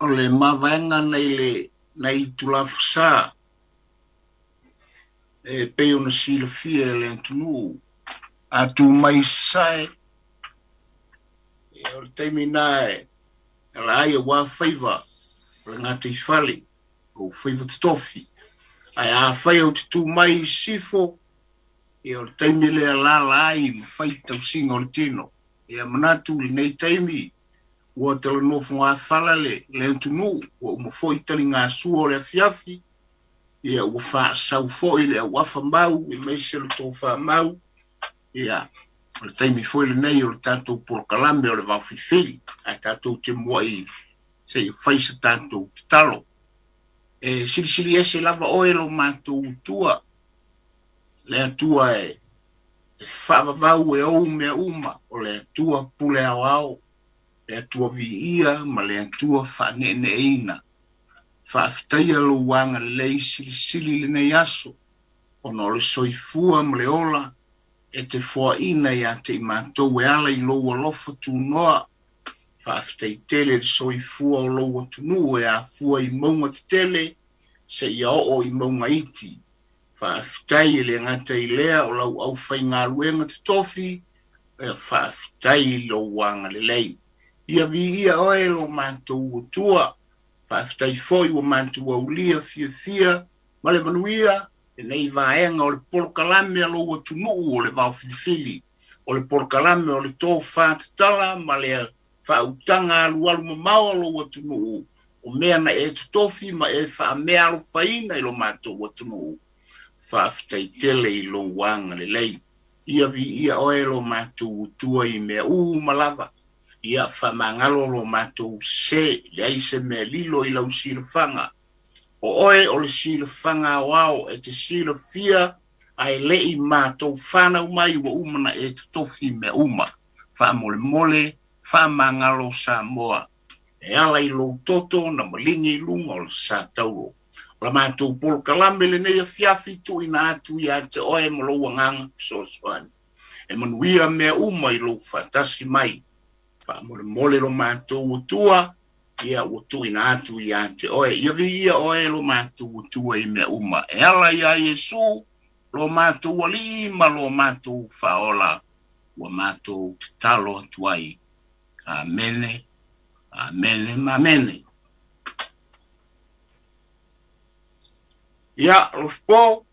O le mavaega nai le nai itulā fasā e pei ona silafia e le atunuu a tu mai i Sasae, o le taimi lena e ala ai auā faiva o le gataifale o faiva totofi. Ae afai ou te tu mai i Sisifo, ia o le taimi lea alaala ai ma fai tausiga o le tino. Ia manatu i lenei taimi ua talanoa fogafala le atunuu, ua uma foi taligasua o le afiafi, ia ua faasau foi le auafa mau aemaise le tofamau. Ia o le taimi foi lenei o le tatou polokalame o le Vaofilifili, ae tatou te muai seia fai se tatou tatalo. E silisili ese lava oe lo matou Atua, le Atua e faavavau e ou mea uma, o le Atua pule aoao, le Atua viia ma le Atua faaneeneeina. Faafetaia lou agalelei silisili lenei aso, ona o le soifua ma le ola e te foaina ia te i matou e ala i lou alofa tunoa. Faafetai tele le soifua o lou atunuu e afua i mauga tetele seia oo i mauga iti. Faafetai e le gata i lea o lau aufaigaluega totofi, faafetai i lou agalelei. Ia viia oe lo matou Atua. Faafetai foi ua matou aulia fiafia ma le manuia lenei vaega o le polokalame a lou atunuu o le Vaofilifili, o le polokalame o le tofa tatala ma le faautaga alualu mamao a lou atunuu, o mea na e totofi ma e faameaalofaina i lo matou atunuu. Faafetai tele i lou agalelei. Ia viia oe lo matou Atua i mea uma lava. Ia faamagalo lo matou sesē, leai se mea lilo i lau silafaga. O oe o le silafaga aoao e te silafia, ae le i matou fanau mai ua uma na e totofi mea uma. Faamolemole faamagalo Samoa e ala i lou toto na maligi i luga o le sa taulo. O la matou polokalame lenei afiafi tuuina atu ia te oe ma lou agaga fesoasoani. E manuia mea uma i lou faatasi mai. Faamolemole lo matou Atua, ia ua tuuina atu ia te oe. Ia viia oe lo matou Atua i mea uma. E ala iā Iesu, lo matou Alii ma lo matou Faaola, ua matou tatalo atu ai. Amene, amene ma amene. Ia, Alofipo,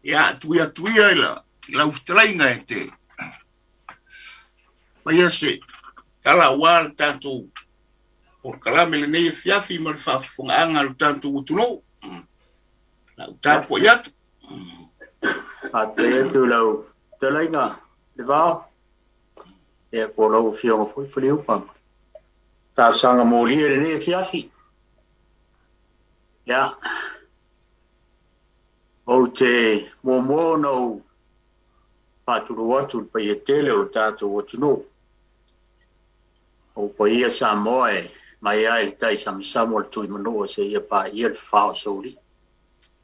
ia, tui atu ia i lau fetalaiga e te faia se tala auā le tatou polokalame lenei afiafi ma le faafofogaaga a le tatou atunuu. Lau tapuai atu. Faafetai atu i lau fetalaiga le Vao, ia po o lau Afioga foi Filiupa. Talosaga molia i lenei afiafi. Ia, ou te muamua ona ou faatulou atu i le paia tele o le tatou atunuu. O paia Samoa e mai ai le tai samasama o le Tuimanua seia paia le fafao o Sauli.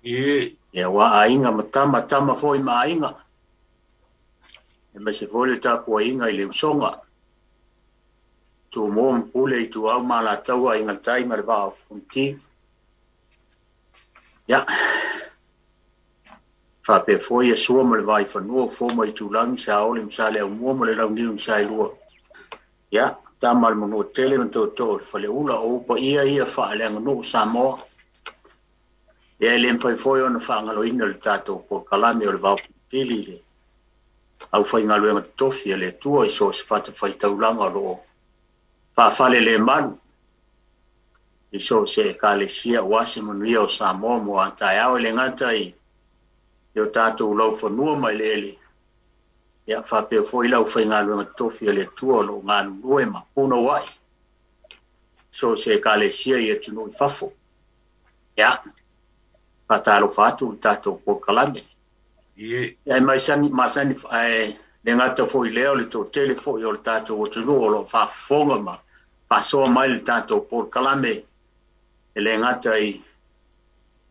Ia ua aiga ma tama, tama foi ma aiga. E aemaise foi le tapuaiga i le usoga. Tumua ma Pule, Ituau ma Alataua, Aiga i le Tai ma le Vaa o Fonoti. Ia, faapea foi ia Sua ma le Vaifanua, Fofo ma Aitulagi, Saole ma Saleaaumua ma le Launiu na Saelua. Ia, Tama a le Manuatele ma Tootoo o le Faleula, o upa ia faaleaganuu Samoa. Ia e le mafai foi ona faagaloina le tatou polokalame o le Vaofilifili i le aufaigaluega totofi a le Atua i so o se fatafaitaulaga o lo o faafalelemalu i so o se Ekalesia aua se manuia o Samoa mo a taeao, e le gata i o tatou laufanua ma eleele, ia faapea foi le aufaigaluega totofi a le Atua o lo o galulue ma punouai so o se Ekalesia i atunuu i fafo. Ia, faatalofa atu le tatou polokalame. Ia, masani, masani, ae le gata foi lea o le toatele foi o le tatou atunuu o lo o faafofoga ma faasoa mai le tatou polokalame e le gata i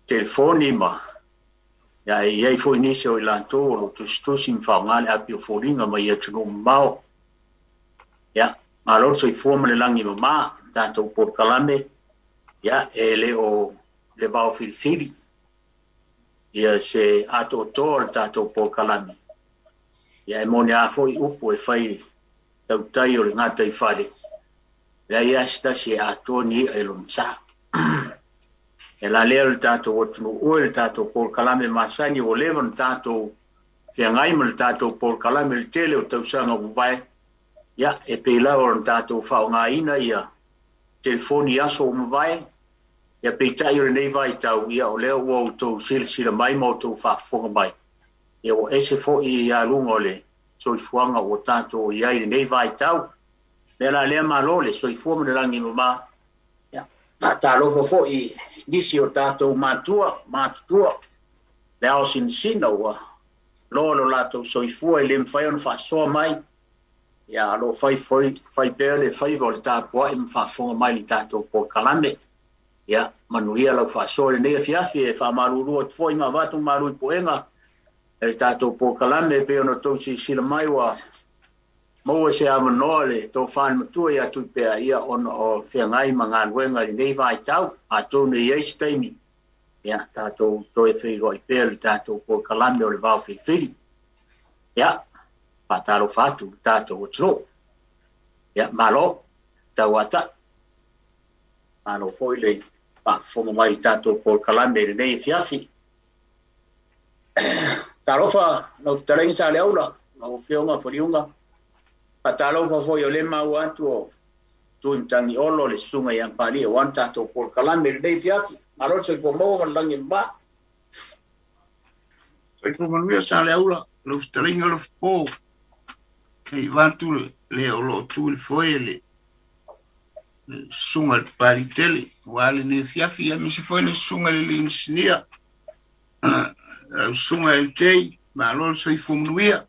telefoni ma ia e i ai foi nisi o i latou o lo o tusitusi ma faaaoga le api o foliga mai atunuu mamao. Ia, Malo le soifua ma le lagi mama tatou polokalame, ia e le o le vao filifili ia se atoatoa o le tatou polokalame. Ia e moni a foi upu e fai tautai o le gataifale, leai lava se tasi e atoa ni i'a i lona sa. E la lea o le tatou atunuu oe le tatou polokalame masani ua leva ona tatou feagai ma le tatou polokalame i le tele o tausaga ua mavae. Ia, e pei lava ona tatou faaaogaina ia telefoni i aso ua mavae, ia peitai o lenei vaitau, ia o lea ua outou silasila mai ma outou faafofoga mai, ia ua ese foi aluga o le soifuaga ua tatou i ai i lenei vaitau. Mea la lea malo le soifua ma le lagi mama. Ia, faatalofa foi i nisi o tatou matua, matutua, le ao sinasina ua loa lo latou soifua e le mafai ona faasoa mai. Ia, o lo o fai foi, fai pea le faiva o le tapuai ma faafofoga mai i le tatou polokalame. Ia, manuia lau faasoa i lenei afiafi e faamalulu atu foi ma avatu malu i puega e le tatou polokalame e pei ona outou silasila mai ua maua se avanoa le tofa i le matua ia Tuipea, ia ona o feagai ma galuega i lenei vaitau. Atonu e i ai se taimi, ia tatou toe feiloai pea le tatou polokalame o le Vao Filifili. Ia, faatalofa atu le tatou atunuu. Ia, malo, tauatai. Malo foi le faafofoga mai i le tatou polokalame i lenei afiafi. Talofa lau fetalaiga Saleaula, lau Afioga Faliuga. Faatalofa foi o lea maua atu o Tuimatagi Olo le susuga ia Palia aua le tatou polokalame i lenei afiafi. Malo le soifua maua ma le lagi e mama. Soifua manuia Saleaula, lau fetalaiga Alofapo. Hei vaeatu le o lo o tu i le foe le susuga i le Papaliitele aua lenei afiafi, aemaise foi le susuga i le Inisinia, lau susuga LJ, malo le soifua manuia.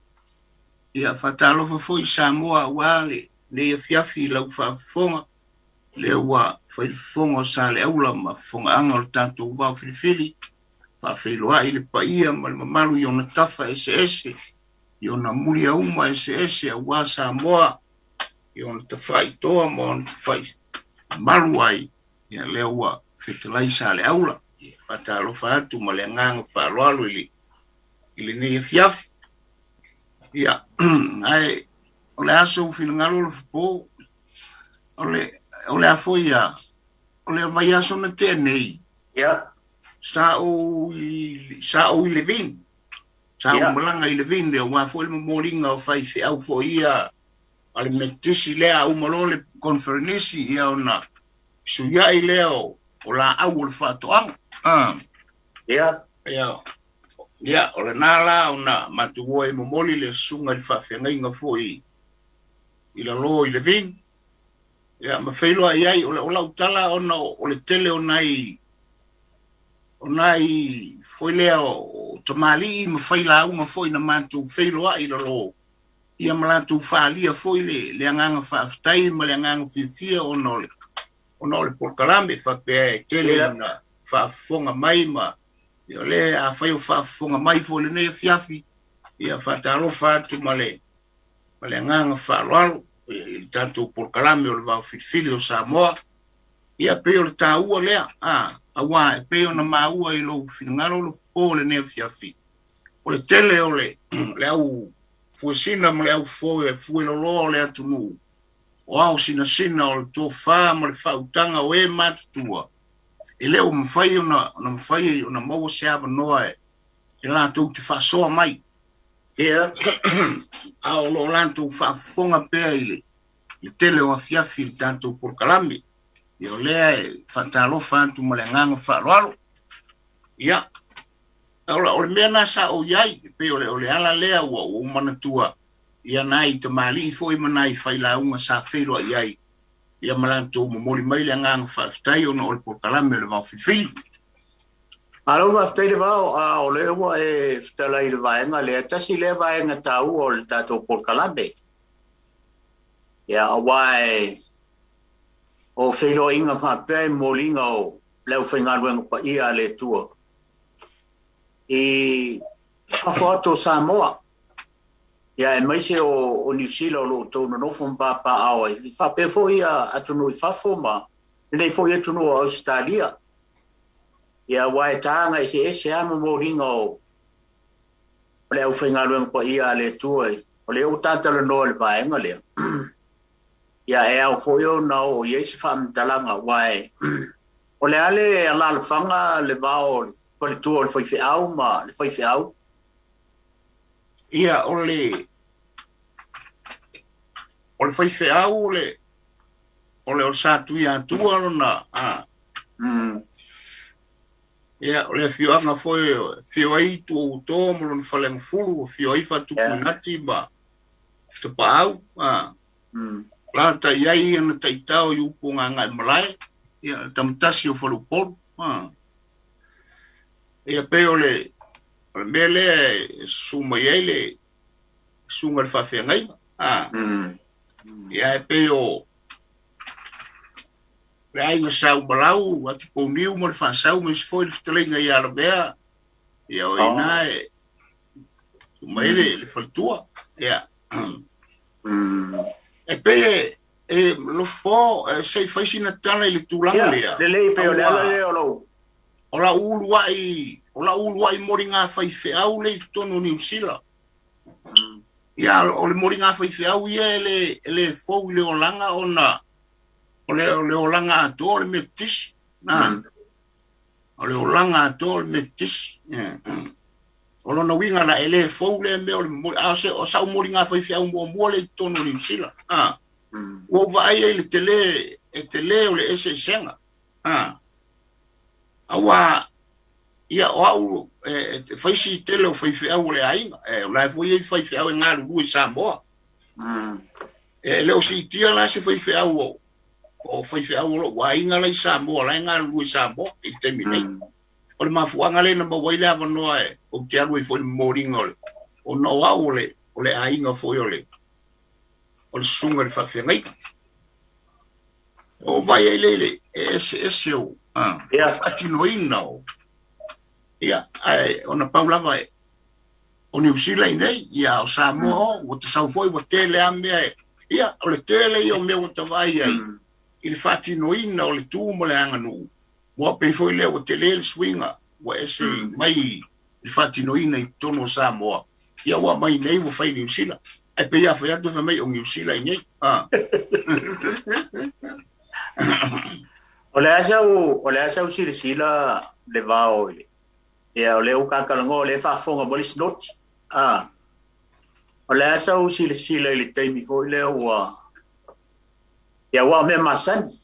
Ia, faatalofa foi i Samoa aua lenei afiafi i lau faafofoga, lea ua fai le fofoga o Saleaula ma fofogaaga o le tatou vao filifili, faafeiloai le paia ma le mamalu i ona tafa eseese, i ona muliauma eseese aua Samoa, i ona tafaitoa ma ona tafai malu ai, ia lea ua fetalai Saleaula. Ia, faatalofa atu ma le agaga faaaloalo i lenei afiafi. Ia, ae o le aso finagalo Alofapo, o le a foi ia, o le vaiaso na tea nei, sa ou i Levin, sa ou malaga i Levin, aua foi le momoliga o faifeau foi ia a le Metotisi lea uma loa le conferenisi, ia ona fesuiai lea o laau o le faatoaga. Ia, o lena la ona matou o e momoli le susuga i le faafeagaiga foi i lalo i Levin. Ia, ma feiloai ai, o lau tala ona o le tele o nai foi lea o tamalii ma failauga foi na matou feiloai i lalo, ia ma latou faaalia foi le agaga faafetai ma le agaga fiafia ona o le polokalame faapea e tele ona faafofoga mai ma ia le afai o faafofoga mai foi lenei afiafi. Ia faatalofa atu ma le agaga faaaloalo i le tatou polokalame o le Vao Filifili o Samoa. Ia pei o le taua lea, aua e pei ona maua i lou finagalo Alofapo lenei afiafi, o le tele o le au fuesina ma le au fueloloa o le atunuu, o ao sinasina o le tofa ma le faautaga o e matutua, e le o mafai ona mafai ona maua se avanoa e latou te faasoa mai. A o lo o latou faafofoga pea i le tele o afiafi i le tatou polokalame. Ia o lea e faatalofa atu ma le agaga faaaloalo. Ia, o le mea na sa ou i ai, pei o le ala lea ua ou manatua, ia nai tamalii foi ma nai failauga sa feiloai ai, ia ma latou momoli mai le agaga faafetai ona o le polokalame o le Vao Filifili. Malo faafetai le vao, a o lea ua e fetalai i le vaega lea, tasi lea vaega taua o le tatou polokalame. Ia, aua e o feiloaiga faapea e momoliga o le aufaigaluega paia a le Atua i fafo atu o Samoa. Ia aemaise o Niu Sila o lo o outou nonofo ma papaaao ai, faapea foi atunuu i fafo ma lenei foi atunuu o Ausetalia. Ia aua e taga eseese lava momoliga o le aufaigaluega paia a le Atua o lea ua tatalanoa i le vaega lea. Ia e ao foi ona oo i ai se faamatalaga, aua e o le a le alaalafaga le vao o le faletua o le faifeau ma le faifeau. Ia, o le faifeau o le o le Satuiatua lona a. Ia, o le afioaga foi afio ai Tuuto ma lona Faleagafulu, afio ai Faatupuinati ma Tapaau a. La tai ai ana taitao i upu ngā malae, ia tamatasi o Faleupolu a. Ia pe o le mea lea e susu mai ai le susuga i le faafeagaiga a. Ia e pei o le aiga Saumalau, Atipouniu ma le Faasau ma isi foi le fetalaiga ia Lavea, ia o ina e susu mai ai le faletua. Ia e pei e lofo sei fai sina tala i le tulaga lea. Lelei pe o le ala lea o lou. O la uluai moli ngā faifeau le i totonu o Niu Sila. Ia, o le moli ngā faifeau ia e le fou i le olaga ona o le olaga atoa o le Metotisi. O le olaga atoa o le Metotisi. O lona uiga la e le fou le mea o le moli, a o sau moli ngā faifeau muamua le i totonu o Niu Sila. Ua ou vaai ai le tele, e tele o le eseesega. Aua ia o au e faisi tele o faifeau o le aiga, o la e foi ai faifeau e galulue i Samoa. E le o siitia la se faifeau o faifeau o lou aiga la i Samoa, la e galulue i Samoa i le taimi nei. O le mafuaaga lea na maua ai le avanoa e ou te alu ai foi i le momoliga o le ona o au o le aiga foi o le susuga i le faafeagaiga. O vai ai le e eseese o faatinoina o ia ae ona pau lava e o Niu Sila i nei, ia o Samoa o ua tasau foi ua tele a mea e ia o le tele ia o mea ua tavaai ai i le faatinoina o le tu ma le aganuu. Ua pei foi lea ua tele le suiga ua ese mai i le faatinoina i totonu o Samoa. Ia ua mai nei ua fai Niu Sila. Ai pei a fai atu fai mai o Niu Sila i nei. O le asa u silasila le vao i le. Ia o le u kakalagoa o le faafofoga mo le sinoti. O le asa u silasila i le taimi foi lea ua ia ua mea masani.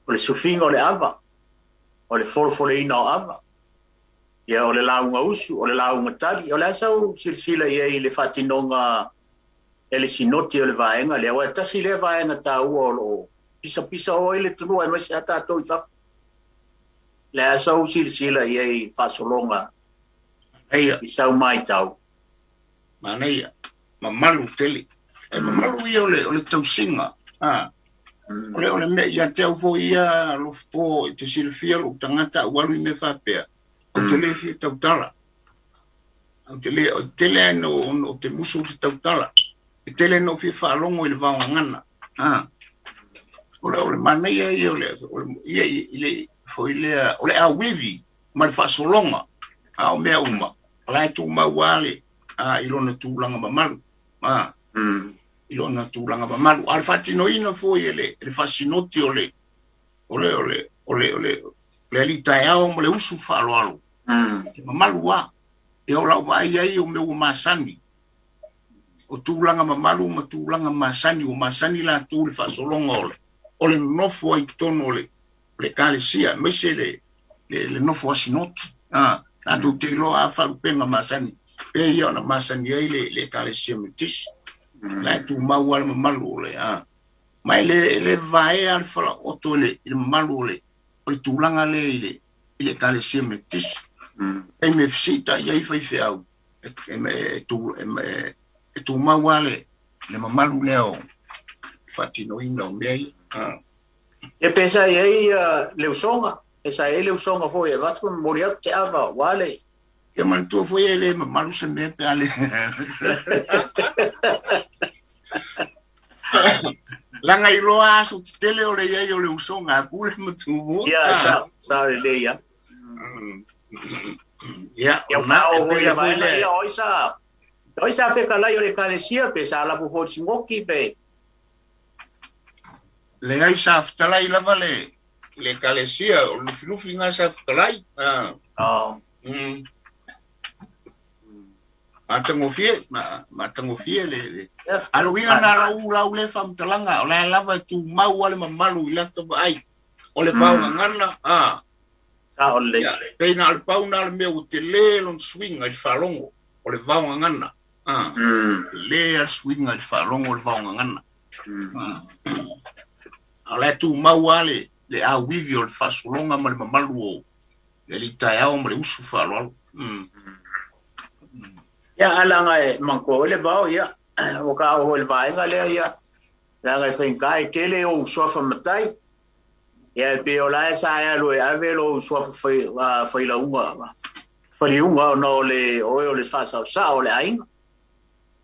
O le sufiga o le ava, o le folofoleina o ava, ia o le lauga usu, o le lauga tali. O le asa u silasila i ai i le faatinoga e le sinoti o le vaega lea. Ua tasi lea vaega taua o loo pisapisa o ai le atunuu aemaise a tatou i fafo. Le asa u silasila i ai faasologa i sau maitau. Manaia, mamalu tele. E mamalu ia o le tausiga. O le mea ia te au foi ia lofo i te silafia lou tagata au alu i mea faapea. O te le fia tautala. O te tele ai no o te musu te tautala. E tele no fia faalogo i le vaogagana. O le manaia ia o le ia i le foi lea o le auivi ma le faasologa a o mea uma. O la e tumau lava i lona tulaga mamalu. I lona tulaga mamalu. A le faatinoina foi e le faasinoti o le le alii taeao ma le usu faaaloalo. Te mamalu lava. E o lau vaai ai o mea ua masani. O tulaga mamalu ma tulaga masani, ua masani latou le faasologa o le nofo ai totonu o le ekalesia, aemaise le nofo a sinoti. Latou te iloa a faalupega masani, pe ia ona masani ai le ekalesia Metotisi. La e tumau lava le mamalu o le ma e le vaea le falaoto i le mamalu o le tulaga lea i le ekalesia Metotisi. E me fesita i ai faifeau e tumau lava le mamalu lea o faatinoina o mea ia. E pesa i ai le usoga, pesa i ai le usoga foi e avatu ma momoli atu te ava aua le Ia manatua foi e le mamalu se mea pe a le. Laga iloa aso tetele o le iai o le usoga a Pule ma Tumua. Ia, sa, sa lelei a. Ia, Ia, o na ma e o foi pei le foi vaega, lea. Ia, oi sa fetalai o le ekalesia pe sa lafo foi i le sinoki pe. Leai sa fetalai lava le ekalesia, o le lufilufi lena sa fetalai. Ah. Oh. Matagofie, matagofie le. Ia. A le uiga na lau le faamatalaga, o la e lava e tumau a le mamalu i lata vaai. O le vaogagana, ah. Sa o le. Ia, pei na o le pau na o le mea ua tele lona suiga i le faalogo, o le vaogagana. Ah. Tele a le suiga i le faalogo o le vaogagana. Ah. A o la e tumau lava le auivi o le faasologa ma le mamalu o le alii taeao ma le usu faaaloalo. Ia, alaga e manatua foi le vao, ia, ua ka oo foi i le vaega lea, ia, leaga e faigata e tele ou suafa matai. Ia, e pei o la e sa e alu e ave lou suafa failauga, faliuga ona o le oe o le faasaosao o le aiga.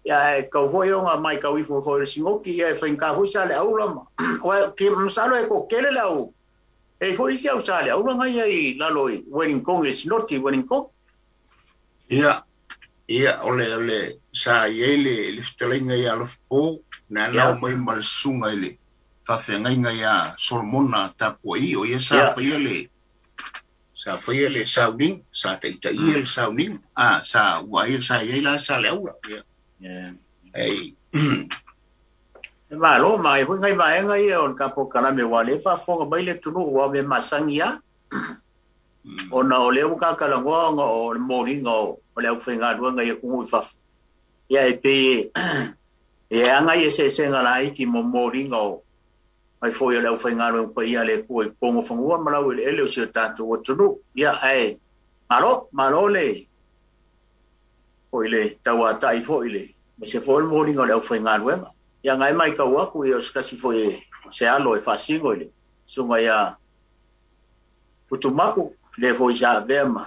Ia, e tau foi ona matau ifo foi i le sinoki, ia, e faigata foi sa le aula ma. Ua ki masalo e toatele le au. E foi isi au sa le aula ngai ai lalo i Wellington, i sinoti i Wellington. Ia, ia o le sa i ai le fetalaiga ia Alofipo, na nao mai ma le susuga i le faafeagaiga ia Solomona Tapuai, o ia sa faia le sauniga, sa taitaia le sauniga. Ah, sa ua ai sa i ai la sa le aula. Ia. Ei. E malo ma e foi ngai vaega ia o le polokalame ua le faafofoga mai le atunuu ua me masagi a. Ona o lea ua kakalanoa ona o le moliga o le aufaigaluega i atunuu i fafo. Ia e pei e aga i eseesega laiti mo moliga o mai foi o le aufaigaluega paia a le Atua i totonu o fanua ma laueleele o si o tatou atunuu. Ia ae malo, malo le foi le tauatai foi le ma se foi le moliga o le aufaigaluega. Ia ngai mai kau aku ia o se tasi foi o se alo e faasino i le susuga ia Putumaku, le foi sa avea ma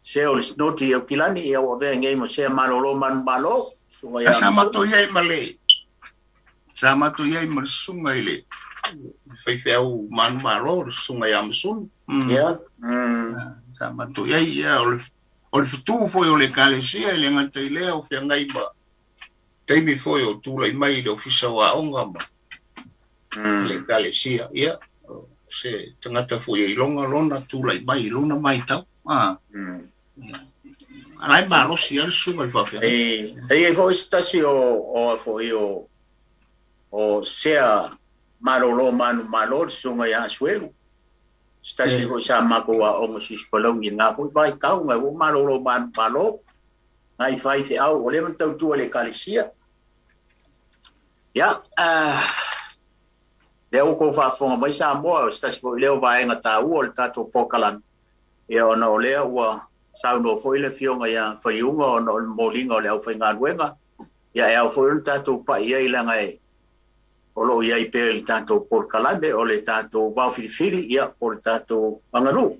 se o le sinoti i Aukilani, ia ua avea nei ma sea malolo manumalo, susuga ia Sa matou i ai ma le sa matou i ai ma le susuga i le faifeau manumalo, le susuga ia Masunu. Sa matou i ai, ia, o le fetu foi o le ekalesia i le gata i lea o feagai ma taimi foi o tulai mai i le ofisa o aoga ma le ekalesia. Ia, o se tagata foi e iloga lona tulai mai i lona matau. Ah. Ala e malosi a le susuga i le faafeagai. E i ai foi se tasi o foi o sea malolo manumalo, le susuga ia Asuelu. Se tasi foi sa matou aoga sisipalauni i lena foi vaitau, ngai ua malolo manumalo, ngai faifeau o lea ma tautua i le ekalesia. Ia, lea ua tou faafofoga mai Samoa, o se tasi foi lea o vaega taua o le tatou polokalame. Ia ona o lea ua saunoa foi le afioga ia Faiuga ona o le moliga o le aufaigaluega. Ia e ao foi ona tatou pai ai leaga e o lo o i ai pea i le tatou polokalame o le tatou vaofilifili, ia po o le tatou aganuu.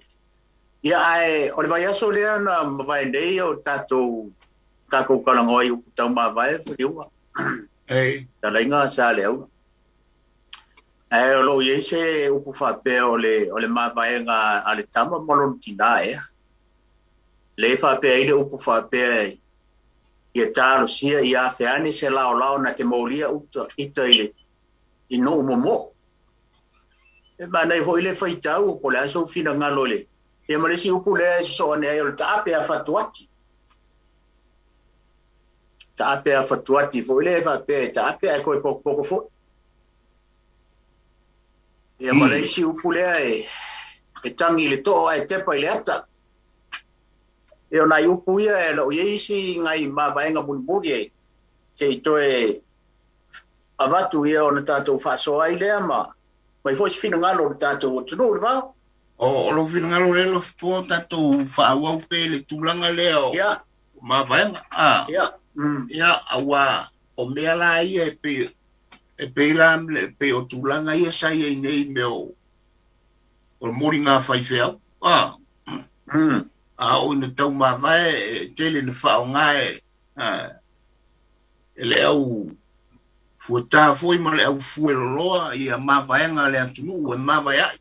Ia ae o le vaiaso lea na mavae nei o tatou talanoa i upu taumavae Faiuga. Ei. Talaiga sa le aula. Ae o lo o i ai se upu faapea o le mavaega a le tama ma lona tinā ea. Le faapea ai le upu faapea ia talosia ia afe ane se laolao na te molia uta ita i le i nuu momoo. E manai foi le faitau po o le a sou finagalo i le. Ia ma le isi upu lea e sosoo ane ai o le taape a fatuati. Taape a fatuati foi le faapea e taape ae toe potopoto foi. Ia ma le isi upu lea e tagi i le too ae tepa i le ata. Ia o nai upu ia e loo i ai isi ngai mavaega mulimuli e se i toe avatu ia ona tatou faasoa ai lea ma mai foi se finagalo o le tatou atunuu le vao. O lou finagalo lea Lofipo tatou faaauau pe le tulaga lea o mavaega. Ah. Ia. Ia, aua o mea la ia e pei la pei o tulaga ia sa i ai nei mea o moliga faifeau. Ah. A oo ina taumavae e tele na faaaoga e e le au fuatā foi ma le au fueloloa ia mavaega a le atunuu e mavae ai.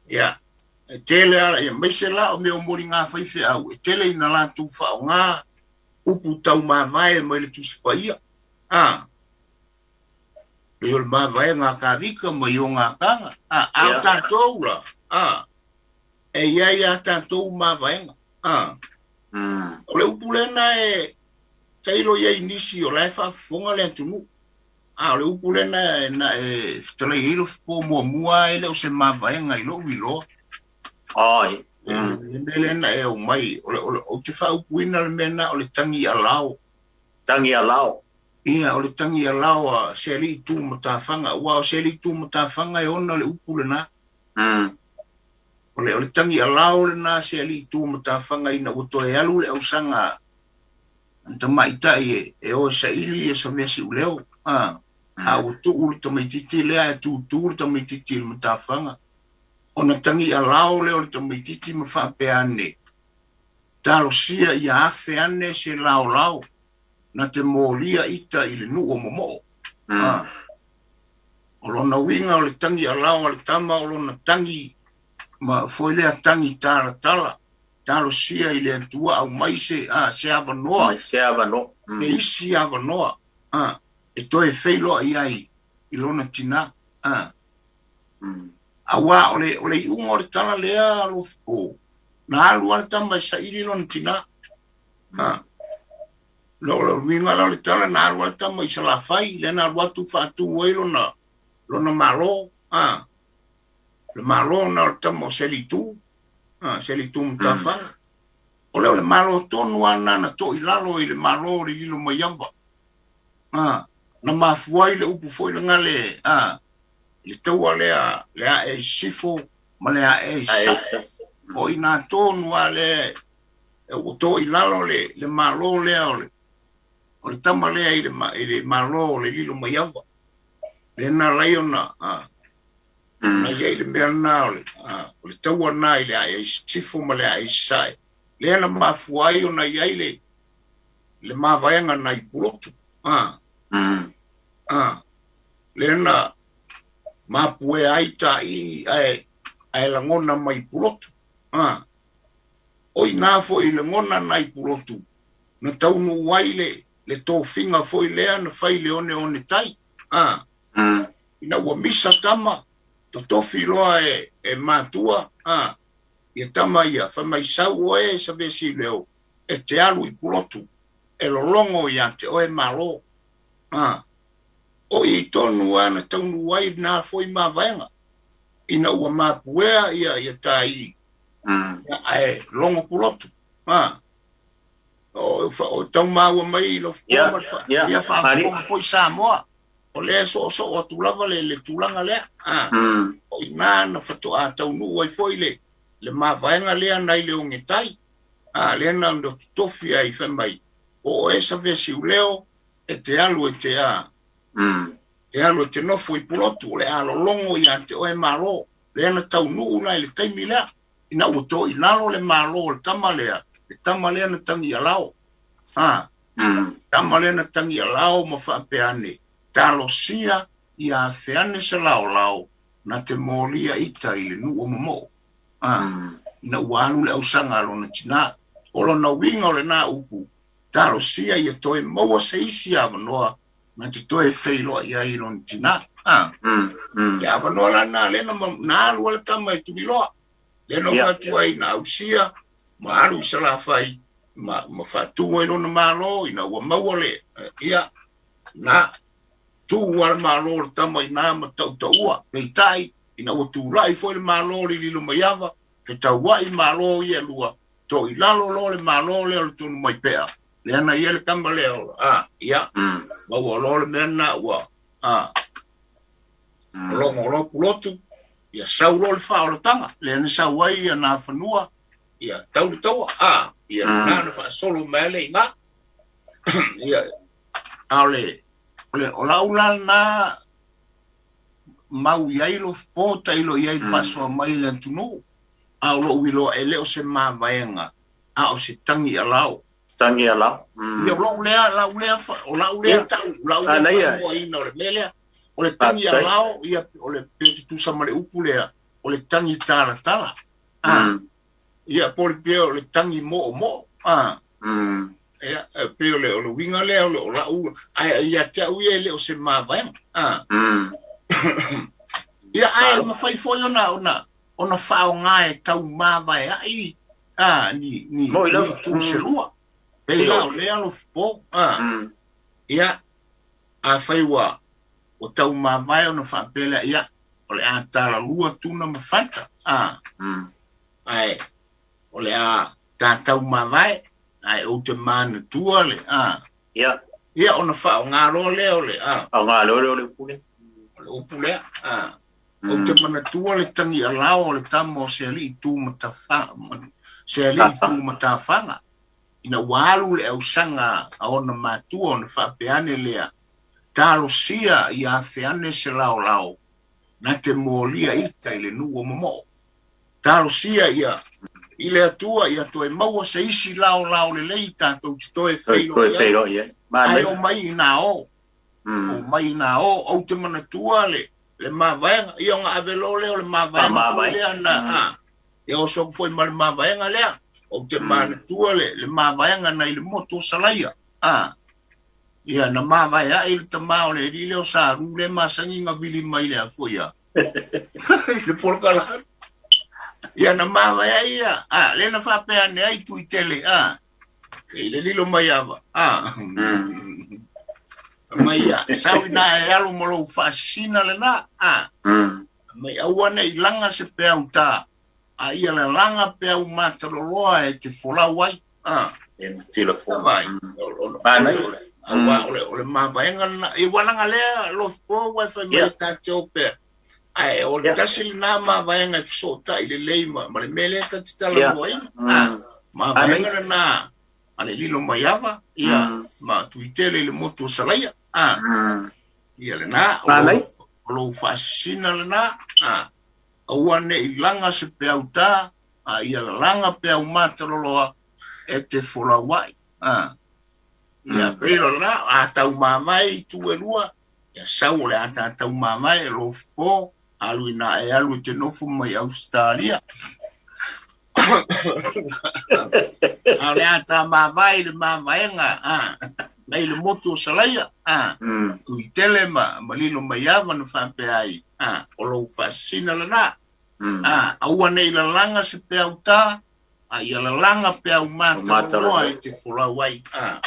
Ia e tele ala ia maise la o mea o moliga faifeau e tele ina latou faaaoga upu taumavae mai le Tusi Paia. Pei o le mavaega a Kavika ma i ogakaga. A o tatou la, e iai a tatou mavaega. O le upu lena e tailo iai nisi o la e faafofoga le atunuu. O le upu lena na e fetalai ai Lofipo muamua e le o se mavaega i lou iloa. Ai. Le mea lena e aumai, o le, ou te faaupuina le mea na o le tagi alao. Tagi alao. Ia, o le tagi alao a se alii tu matafaga, aua o se alii tu matafaga e ona le upu lena. O le tagi alao lena se alii tu matafaga ina ua toe alu le ausaga tamaitai e o e saili e sa mea siuleo. A ua tuu le tamaititi lea e tutū le tamaititi i le matafaga. Ona tagi alao lea o le tamaititi ma faapea ane, talosia ia afe ane se laolao na te molia ita i le nuu o momoo. O lona uiga o le tagi alao a le tama o lona tagi ma foi lea tagi talatala. Talosia i le Atua aumai se, se avanoa. Mai se avanoa. E isi avanoa. E toe feiloai ai i lona tinā. Aua o le iuga o le tala lea Lofipo, na alu a le tama e saili lona tinā. Lo le uiga la o le tala na alu a le tama i Salafai, lea na alu atu faatu ai lona malo. Le malo na o le tama o Selitu, Selitu Matafaga. O le malo tonu lava na to'i lalo i le malo o le Lilomaiava. Na mafua ai le upu foi laga le, le taua lea le ae i sisifo ma le ae i sasae. O i nā tonu a lea ua to'i lalo le malo lea o le tama lea i le malo o le Lilomaiava. Lea na ala ai ona na iai le mea lena o le taua lena i le ae i sisifo ma le ae i sasae. Lea na mafua ai ona iai le mavaega nai Pulotu. Lea na mapuea ai taii ae lagona mai Pulotu. O i nā foi lagona nai Pulotu, na taunuu ai le tofiga foi lea na fai le oneone tai. Ina ua misa tama, totofi loa e matua, ia tama ia, fai mai sau oe sa vesi leo, e te alu i Pulotu, e lologo ia te oe malo. O i tonu a na taunuu ai nā foi mavaega. Ina ua mapuea ia tai, ae logo Pulotu. O tau maua mai Lofipo ma le ia faafofoga foi Samoa. O lea soosoo atu lava le tulaga lea. O i nā na faatoa taunuu ai foi le mavaega lea nai le ogetai. Lea na totofi ai fai mai, o oe sa vesiuleo e te alu e te a. Te alu e te nofo i Pulotu, o le a lologo ia te oe malo. Lea na taunuu la i le taimi lea. Ina ua to'i lalo le malo o le tama lea, le tama lea na tagi alao. Tama lea na tagi alao ma faapea ane, talosia ia afe ane se laolao na te molia ita i le nuu o momoo. Ina ua alu le ausaga a lona tinā. O lona uiga o lena upu, talosia ia toe maua se isi avanoa na te toe feiloai ai i lona tinā. Le avanoa la na lea na alu a le tama e tuliloa. Lea na fatu ai na ausia ma alu i Salafai ma faatu ai lona malo ina ua maua le ia na tu a le malo le tama i nā ma tautaua. Peitai ina ua tulai foi le malo le Lilomaiava, fetauai malo ia lua, to'i lalo loa le malo lea o le tonu mai pea. Lea na ia le tama lea o ia maua loa le mea lena ua logo loa Pulotu, ia sau loa le faaolataga. Lea na sau ai ia Nafanua, ia tau le taua, ia na na faasolo mai le iga. Ia, a o le o lau la lena mau i ai Lofipo tailo i ai le faasoa mai le atunuu. A o lo'u iloa e le o se mavaega a o se tagi alao. Tagi alao. Ia o lo'u lea la'u lea o la'u lea ta'u la'u lea faamoaina o le mea lea o le tagi alao ia o le pe tutusa ma le upu lea o le tagi talatala. Ia po le pea o le tagi mo'omo'o. Ia pe o le uiga lea o la'u ae ia te a'u ia e le o se mavaega. Ia ae mafai foi ona faaoga e taumavae ai ni ni tu selua. Pei la o lea Alofipo. Ia afai ua taumavae ona faapea lea ia o le a talalua tuna ma fata. Ae o le a tataumavae ae ou te manatua le Ia. Ia ona faaoga loa lea o le Faaaoga loa lea o le upu lea. O le upu lea. Ou te manatua le tagi alao o le tama o se alii tu matafaga. Ina ua alu le ausaga a ona matua ona faapea ane lea talosia ia afe ane se laolao na te molia ita i le nuu o momo'o. Talosia ia i le Atua ia toe maua se isi laolao lelei tatou te toe Toe feiloi ai. Feiloi ai. Ae Manaia. o mai ina o. O mai ina o ou te manatua le mavaega ia ona ave loa lea o le mavaega foi Faamavae. lea na ia oso atu foi ma le mavaega lea ou te manatua le mavaega nai le motu o Salaia. Ia na mavae ai le tamā o le alii lea o Salu le masani na vili mai le afo ia i le polokala. Ia na mavae ai ia le na faapea ane ai Tuitele i le lilo mai ava mai ia sau ina e alu ma lou faasisina lena mai aua nei laga se peau tā a ia lalaga peau mataloloa e te folau ai. E matila fo. Vai Manaia. auā o le mavaega lena ia ua laga lea Alofipo ua e fai mai ta te o pea ae o le tasi lenā mavaega e fesoota'i lelei ma le mea lea ta te talanoaina mavaega lenā a le lilo mai ava ia ma Tuitele i le motu o Salaia ia lenā Manaia. o lou faasisina lenā aua nei laga se peau tā a ia lalaga peau mataloloa e te folau ai ia pei o lenā a taumavae i tu e lua ia sau o le a tataumavae e Alofipo alu ina e alu e te nofo mai Ausetalia a o le a tamavae i le mavaega nai le motu o Salaia Tuitele ma lilo mai ava na faapea ai o lou faasisina lenā aua nei lalaga se peau tā a ia lalaga peau mataloloa e te folau ai.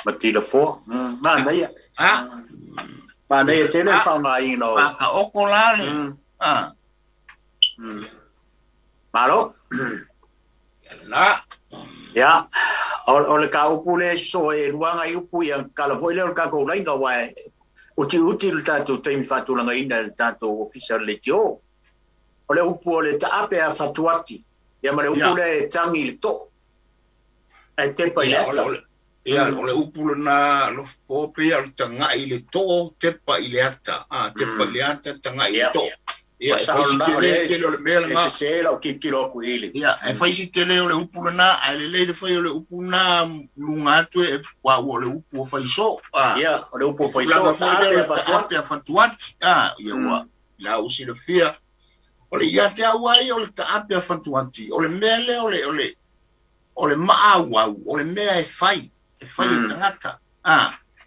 Matila fo. Manaia. Manaia tele faaaogaina o. Faakaoko la le Malo. La. Ia, o le ka upu le so e luanga i upu ia kala foi lea o le kākou laina wa e uti uti le tātou taimi faatulagaina le tātou ofisa o le leitio. O le upu o le taape a fatuati. Ia ma le upu le e tangi le too. E tepa i le Ia o le ata. Ia o le upu lenā Alofipo pei o le taga'i i le too tepa i le ata tepa i le ata taga'i i le too. Ia Ua e sao fai si lena o tele le tele o le mea e lenā. sese lau tilotilo atu i le. Ia e fai si tele o le upu lenā ae lelei le fai o le upu lenā luga atu e ua o le upu o faiso Ia, o le upu o faiso tulaga foi lea taape o a le fatuati. taape a fatuati ia ua la u silafia o le ia te au ai o le taape a fatuati o le mea lea o le maauau o le mea e fai e tagata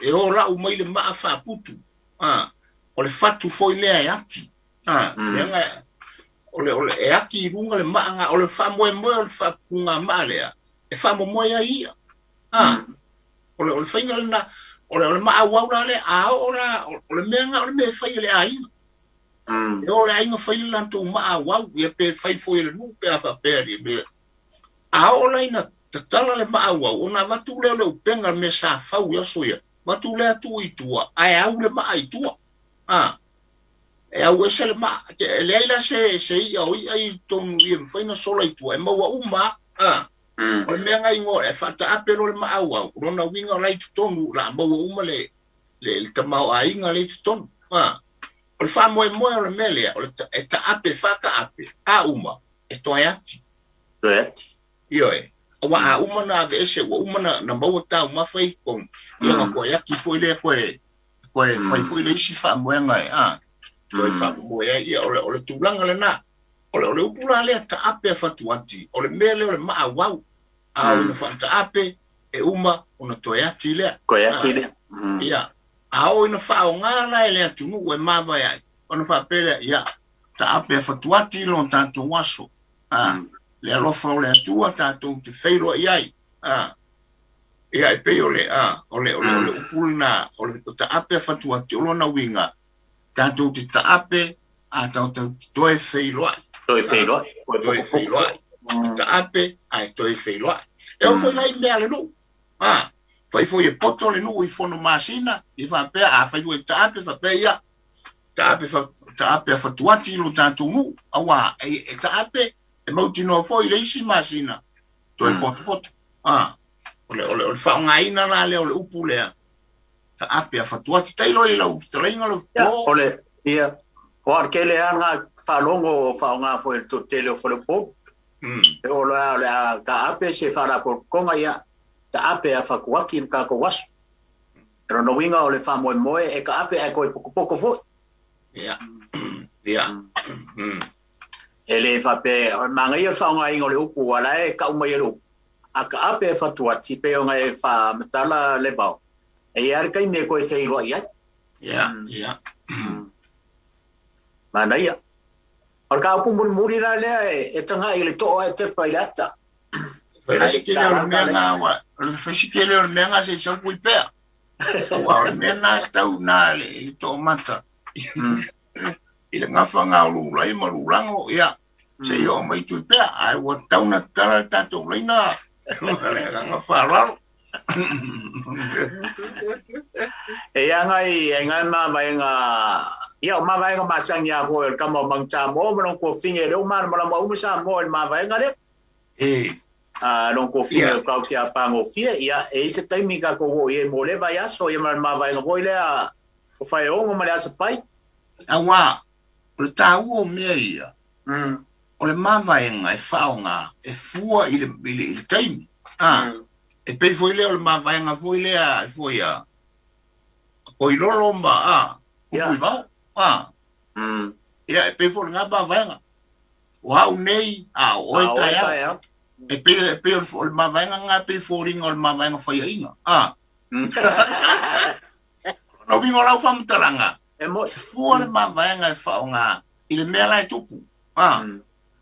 e o la'u mai le maa faaputu o le fatu foi lea e ati leaga o le e ati i luga le maaga o le faamoemoe o le faaputuga maa lea e faamomoe ai ia o le faiga lena o le maauau la lea a oo la o le mea ga o le mea e fai e le aiga e o le aiga fai le latou maauau ia pe fai foi e le nuu pe a faapea le mea a oo la ina tatala le maauau ona avatu lea o le upega le mea sa fau i aso ia avatu lea tuu i tua ae au le maa i tua e au ese le maa e leai la se i'a o i'a i totonu ia mafai na sola i tua e maua uma o le mea ga igoa e faataape lo le maauau lona uiga o la i totonu la maua uma le tamaoaiga le i totonu o le faamoemoe o le mea lea o le e taape faataape a uma e toe ati. Toe ati. Ioe. Aua a uma na aveese ua uma na maua taumafa i totonu, ia ona toe ati foi lea toe toe fai foi le isi faamoega e a toe faamomoe ai. Ia o le tulaga lena. O le upu la lea taape a fatuati, o le mea lea o le maauau. A oo ina faataape, e uma ona toe ati lea. Toe ati lea. Ia, a oo ina faaaoga la e le atunuu e mavae ai, ona faapea lea, ia, taape a fatuati lo tatou aso. Le alofa o le Atua tatou te feiloai ai. Ia, e pei o le, o le, o le, o le upu lena, o le taape a fatuati, o lona uiga, tatou te taape, a tatou te toe feiloai. Toe feiloai. Toe feiloai. Taape, ae toe feiloai. E oo foi la i mea a le nuu. Fai foi e poto le nuu i fono masina, i faapea, a fai foi e taape, faapea ia, taape a fatuati lo tatou nuu. Aua, e taape, e mautinoa foi le isi masina, toe potopoto. O le faaaogaina la lea o le upu lea, taape a fatuati. Tailo i lau fetalaiga lau po. O le, ia, o ar kele anga faalogo o faaaoga foi le toatele o Faleupolu. E o le a taape se faalapotopotoga ia, taape a fatuati le tatou aso. E lona uiga o le faamoemoe e taape ae toe potopoto foi. Ia. Ia. E le faapea, o le manaia o le faaaogaina o le upu ua la e tau mai e le upu. A taape e fatuati pei ona e faamatala le vao. E i ai le taimi e toe feiloai ai. Ia, ia. Manaia. O le kaupu mulimuli la lea e tagai i le too ae tepa i le ata. Fai le sikele o le mea ngā wa, o le fai sikele o le mea ngā se sau pui pea. Aua o le mea nā tau nā le too mata. I le gafa ngā o lulai ma lulango, ia, se i o mai tui pea. Ai ua tau na tala le tātou leina, le ganga whaalalo. E ia ngai, e ngai mā vai ngā, ia o mā vai ngā masangi a hoi o le kama o mangta mō, ma nong ko finge le o mana mala ma uma sa mō le mā vai ngā le. E. Nong ko finge o kau ki a pāngo fia, ia, e ise taimi ka ko wo, ia mō le vai aso, ia ma mā vai ngā voi lea, o whai ongo ma le asa pai. Aua, o le tāua o mea ia, o le mā vai ngā e whaonga, e fua i le taimi. E pei foi lea o le mā vai ngā foi lea, e foi a, ko i lolo ma, kupui vao. Ia, e pei foi le ngā mā vai ngā. O au nei, o e tai au. E pei o le mā vai ngā ngā pei fōringa o le mā vai ngā whai ainga. No wingo lau whamatalanga. E mo. E fua le mā vai ngā e whaonga i le mea la e tupu.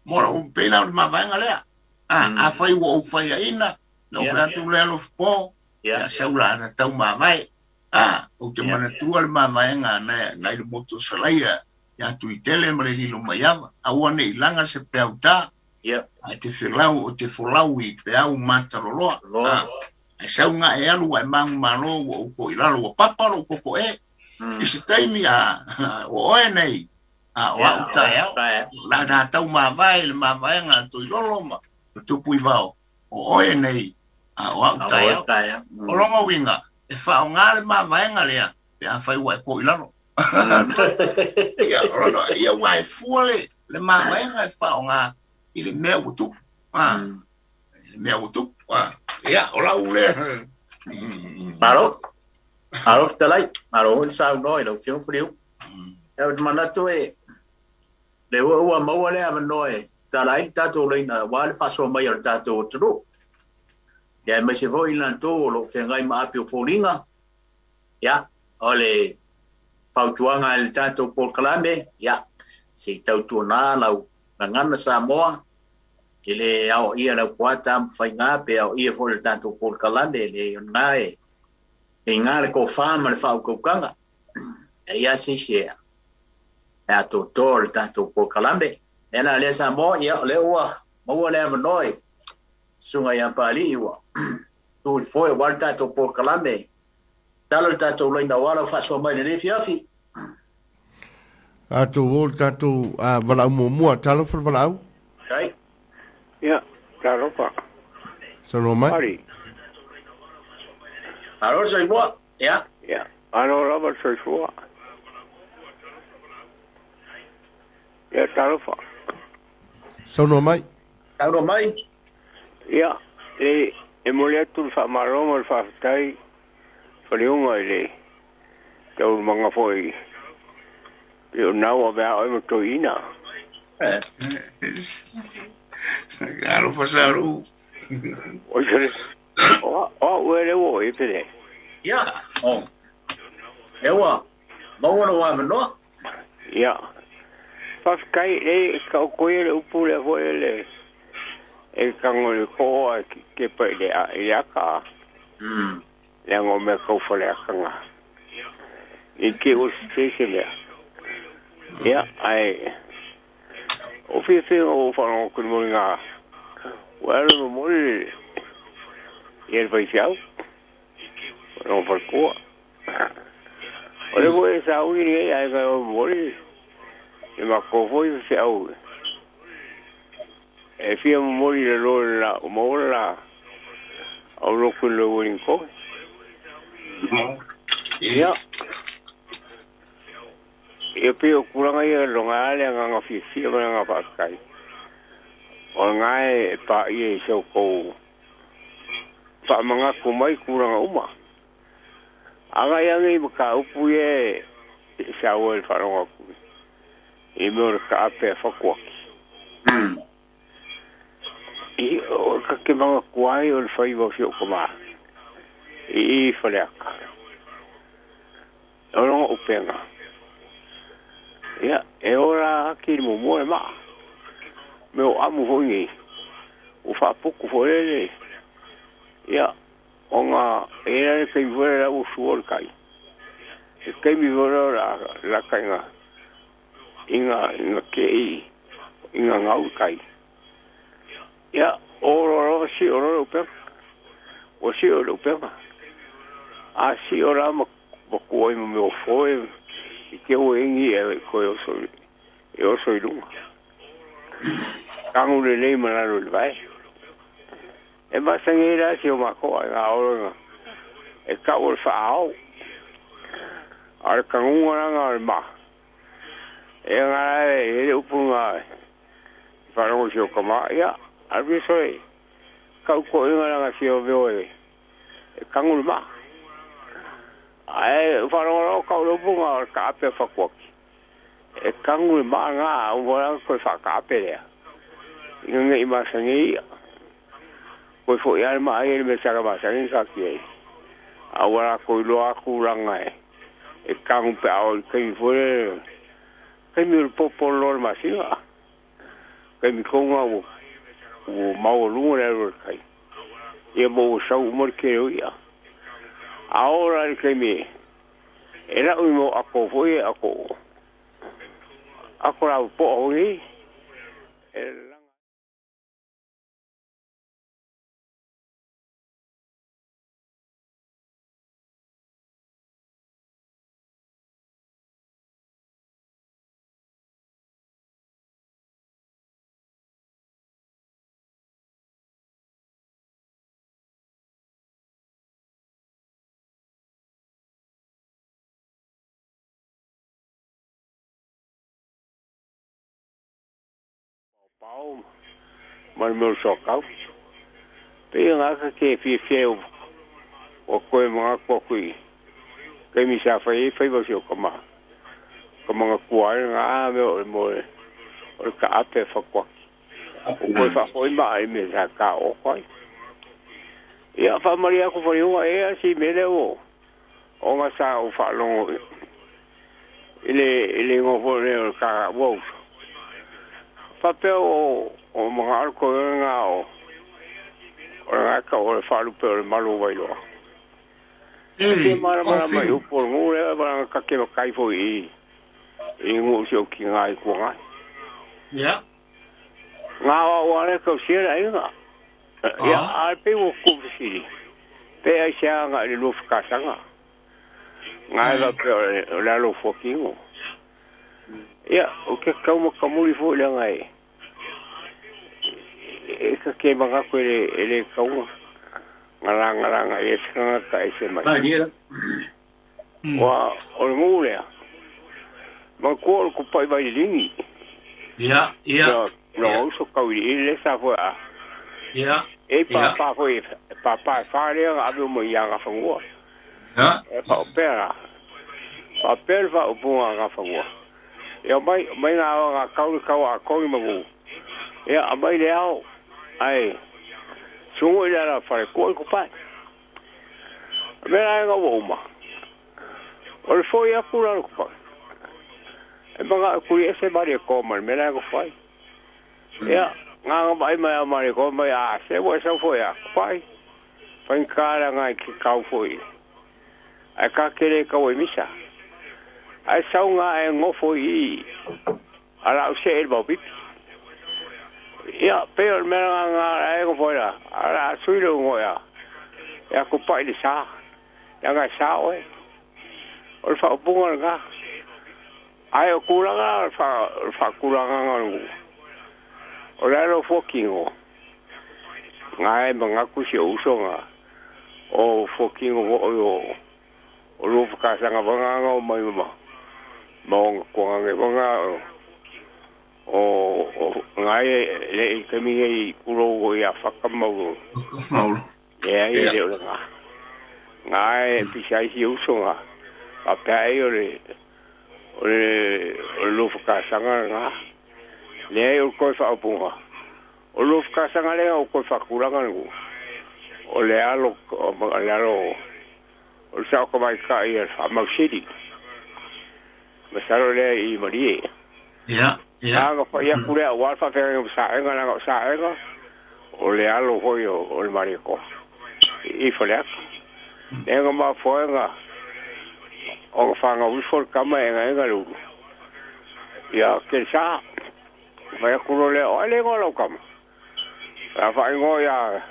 Mo la u pēlā o le mā vai ngā lea. A whai ua o whai aina, no whai atu lea lo po, ia saula na tau mā vai. O te manatua le mā vai ngā nai le moto salaia, ia tui tele ma le lilo maiava. Aua nei langa se peau tā. Ai te whilau o te folau i peau mataloloa. Ai sau ngā e alu ai mangu malo ua uko i lalo ua papa lo koko e. I se taimi a o oe nei. O au tae au. La nā tau mā vai le mā vai ngā tui lolo ma tupu i vao. O oe nei. O au tae au. O longa winga. E whao ngā le mā vai ngā lea. Pe a whai ua e ko i lalo. Ia, ia ua e fua le mā vai ngā e whao ngā i le mea ua tupu. I le mea ua tupu. Ia, o lau lea. Malo. Malo fetalai. Malo hoi sau noa i lau fio whiriu. E o te manatu e, le ua ua maua lea manoa e tala ai le tātou leina wā le whasoa mai o le tātou o turu. Ia e maise foi lantou o lo whengai ma api o fōlinga. Ia, o le fautuanga e le tātou polokalame, ia, se i tautua nā lau ngana Samoa, i le ao ia lau puata whainga pe ao ia fo le tātou polokalame le ngā e ngā le kōwhā ma le whaukaukanga. E ia se se e a tō le tātou polokalame. E nā le Samoa, ia, le ua, maua le awanoi, sunga ia pāli iwa. Tū i foe, wā le tātou polokalame. Tala le tātou leina wala whasoa mai le refi afi. A tō o le tātou walau mua, talofa le walau? Kai. Ia, talofa. Sanoa mai. Ari. Alo soifua, ia. Ia, alo lava soifua. Ia, talofa. Saunoa mai. Saunoa mai. Ia, e momoli atu le faamalo ma le faafetai faliuga i le taualumaga foi pei o lena ua avea oe ma toeaina. Alofa sa lu. Oi sole, o au ea lea ua oo i ai pe leai? Ia, o lea ua maua lou avanoa. Ia, faafetai, leai taoto ia le upu lea foi le e tago i le too ae kepa i le ata, leaga o mea tau faleata na i te i ua sese se mea. Ia, ae o fiafia ina ua ou faalogo atu i le moliga ua alu e momoli ia le faifeau, lona faletua. O lea foi e sauni lenei aiga e o e momoli le matou foi faifeau e fia momoli i lalo i le la ua maua le la aulotu i le Ueligitone. Ia, ia pei o tulaga ia e lagona ai le agaga fiafia ma le agaga faafetai, o lena e paia i si a outou faamanatu mai tulaga uma. Agai ane i mataupu ia e saua i le faalogo atu i mea o le taape a Fatuaki. I o ta te manatua ai o le faiva o si ou tama i i Faleata. O lona upega, ia, e ola ati le muamua le maa. Mea o amu foi nei, ua faaputu foi lele, ia, ona e i ai la le taimi foi lea ua sua le tai. Le taimi foi lea o le a lata ina ina tea ina gau le tai. Ia, o loa lava sio loa le upega. Ua sio le upega. A sio la ma tua ai ma mea o foe i te ua i ai ni i'a e toe oso e oso i luga. Tagu lelei ma lalo i le vae. E masani ai la si o matou aiga a olo e tau o le faaao. A o le taguga la o le maa, e ga e i ai le upu na i faalogo i si ou tama, ia, alu ia soe tau toeaiina leaga si o e tagu le maa. Ae faalogo loa tau le upu na o le taape a Fatuaki, e tagu le maa lena, a uma la ona toe faataape lea, ina ne i masani ai ia. Toe foi lava le maa ia i le mea sa masani ona taatia ai. A ua latou iloa lava tulaga e tagu pe a oo i le taimi foi lea, taimi o le popo loa o le masina, taimi tonu lava ua maualuga le alu a le tai, ia ma ua sau uma le tele o i'a. A oo la i le taimi e lau i mea o ato foi ia, ato ato lapopoa foi nei, e lalaga paopao ma le mea o le soatau. Pei o gata ke fiafia ua toe manatu atu i taimi sa fai ai faiva o si ou tama, ka manatua ai lena mea o le moe o le taape a Fatuaki. Ua toe faafoi maa i mea sa taooto ai. Ia, faamalie atu faliuga e a si mea lea ua ona sa ou faalogo i le igoa foi lea o le ta ua uso. Faapea o manao le toe lena o le gata o le faalupe o le malu o Vailoa. E fia malamalama i upu o le nuu lea leaga ta te matai foi i i nuu o si ou tina i Tuanai. Ia. Na o au lava lea e tausia le aiga. Ia, ae pei ua tuufesili, pe aisea agai i le lua fekasaga. Na e faapea o le alo o fuatino. Ia, ou te tau matamuli foi leaga e ta te manatu e le tatau ona lagalaga i ai se tagata ese mai. Aua o le nuu lea, manatua o le tupai vaileligi. Ia, ia. Lona uso tauiliili lea sa foe a. Ia. E pāpā foi, pāpā e whārea nga ave mo i anga whangua. E whaopea whaopea le whaopunga anga whangua. Ia mai, mai ngā awa ngā kauri kau a kongi magu. Ia, a mai le ao, ai, sungu i le ala whare kua i kupai. Mea la ua uma. O le foi aku la le kupai. E manga kuri ese mari e kō mai, mea la e whai. Ia, ngā ngā mai mai a mari kō mai a se wa sau foi a kupai. Whai kāra ngai ki kau foi. Ai ka kere kau e misa. Ai sau ngā e ngofo i ala o se e mau pipi. Ia, peo le mea ngā ngā e ngofo i la. Ala a sui le ungo ia. Ia kupai le sa. Ia ngai sa oe. O le whaopunga le ngā. Ai o kūlanga, o le whakulanga ngā ngu. O le alo fuakingo. Ngā e mangaku si o uso ngā. O fuakingo mo o o lua whakasanga wanganga o mai mama. Ma o kuanga nge wanga o ngā e le i kami i kuro o ia whakamau. Whakamau. E ai le o le ngā. Ngā e pisai si uso ngā. A pēa e o le o le lua whakasanga ngā. Le ai o koe whaopunga. O lua whakasanga lea o koe whakuranga ngu. O le alo o le alo o le sao ka mai ka i a whamausiri. Masalo lea i Marie. Ia, ia. Anga whai aku lea o alfa whenga o saenga nanga o saenga. O le alo hoi o le Marie koa. I whaleaka. Lenga ma foenga o ka whanga wifo le kama enga enga le ulu. Ia, ke sa. Mai aku lo lea o ai lenga lau kama. A whaingo ia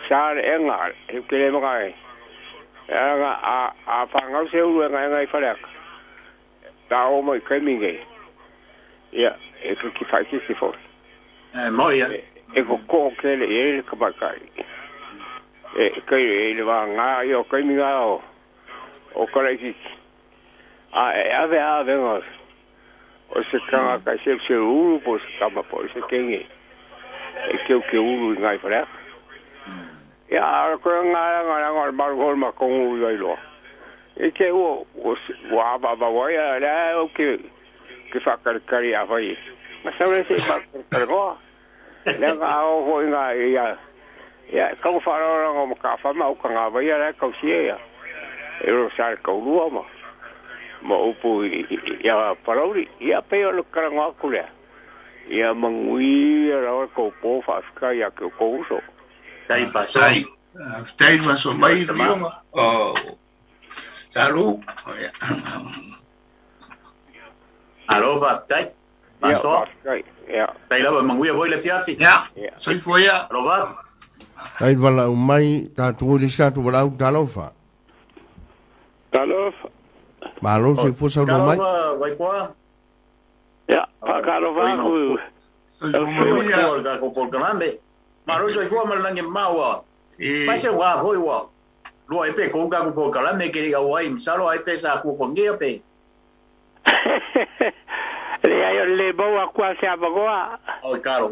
sa le enga. E ke le maka e. Anga a whangau se ulu enga enga i whaleaka. Tā o mai kai. Ia, e ki whai ki si fo. E moi ia. E ko ko kele e le kamakai. E kai e le wā ngā i o kai minga o karaikiki. A e ave ave ngā. O se kanga kai se se uru po se kama po se kenge. E keu ke uru i ngai whaleaka. Ia, a koe ngā ngā ngā maru hol ma kongu i wailoa. E te ua ua ava ava wai a lea o ke whakarikari a whai. Ma sau le se whakarikari ngoa. Lea ngā o hoi ngā ia. Ia, kau whaarora ngā maka whama o ka ngā wai a lea kau sie ia. E ro sa le kaulua ma. Ma upu ia parauri. Ia peo le karanga aku lea. Ia mangui ia rawa kau pō whaafika ia ke o kouso. Tai paso. Tai paso mai whionga. O salu. Alofa, tai. Paso. Ia. Tai lava manguia voi le fiafi. Ia. Soifua ia. Alofa. Tai wala umai tātou le sa tu wala talofa. Talofa. Malo soifua sau mai. Talofa vai koa. Ia, pakalofa ku. Soifua ka ko polkalame. Maro soifua ma langi maua. Mai se ngā foi wa. Lua e pe ko ka ko polkalame ke ga wai msalo ai pe sa ku ko ngia pe. Le ai o le baua kua se abagoa. Oi karo.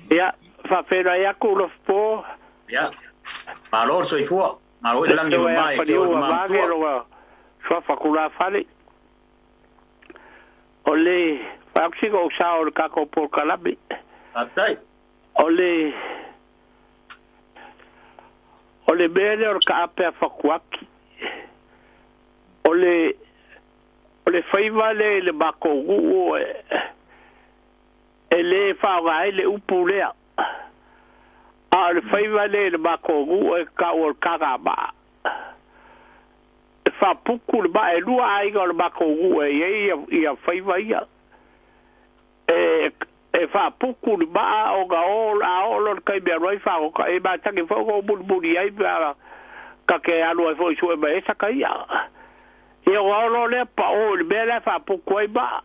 Ia, whawhera ia ku lo po. Ia. Malo soifua. Malo i langi mai ke o mamtua. Sua whakura whare. O le whakusika o sa o le kako polkalame. Atai. O le mele o le kaapea whakuaki. O le whaiva le le makongu e le whaonga ai le upu lea. A o le whaiva le le makongu e ka o le kanga maa. E whapuku le maa e lua aiga o le makongu e ia ia whaiva ia. E whapuku le maa o nga o a o lo kai mea roi whango ka e mātangi whango o muni ai pea ka ke alu ai fo i sue mai esa ka ia. Ia ngā olo lea pa o le mea lea whapuku ai maa.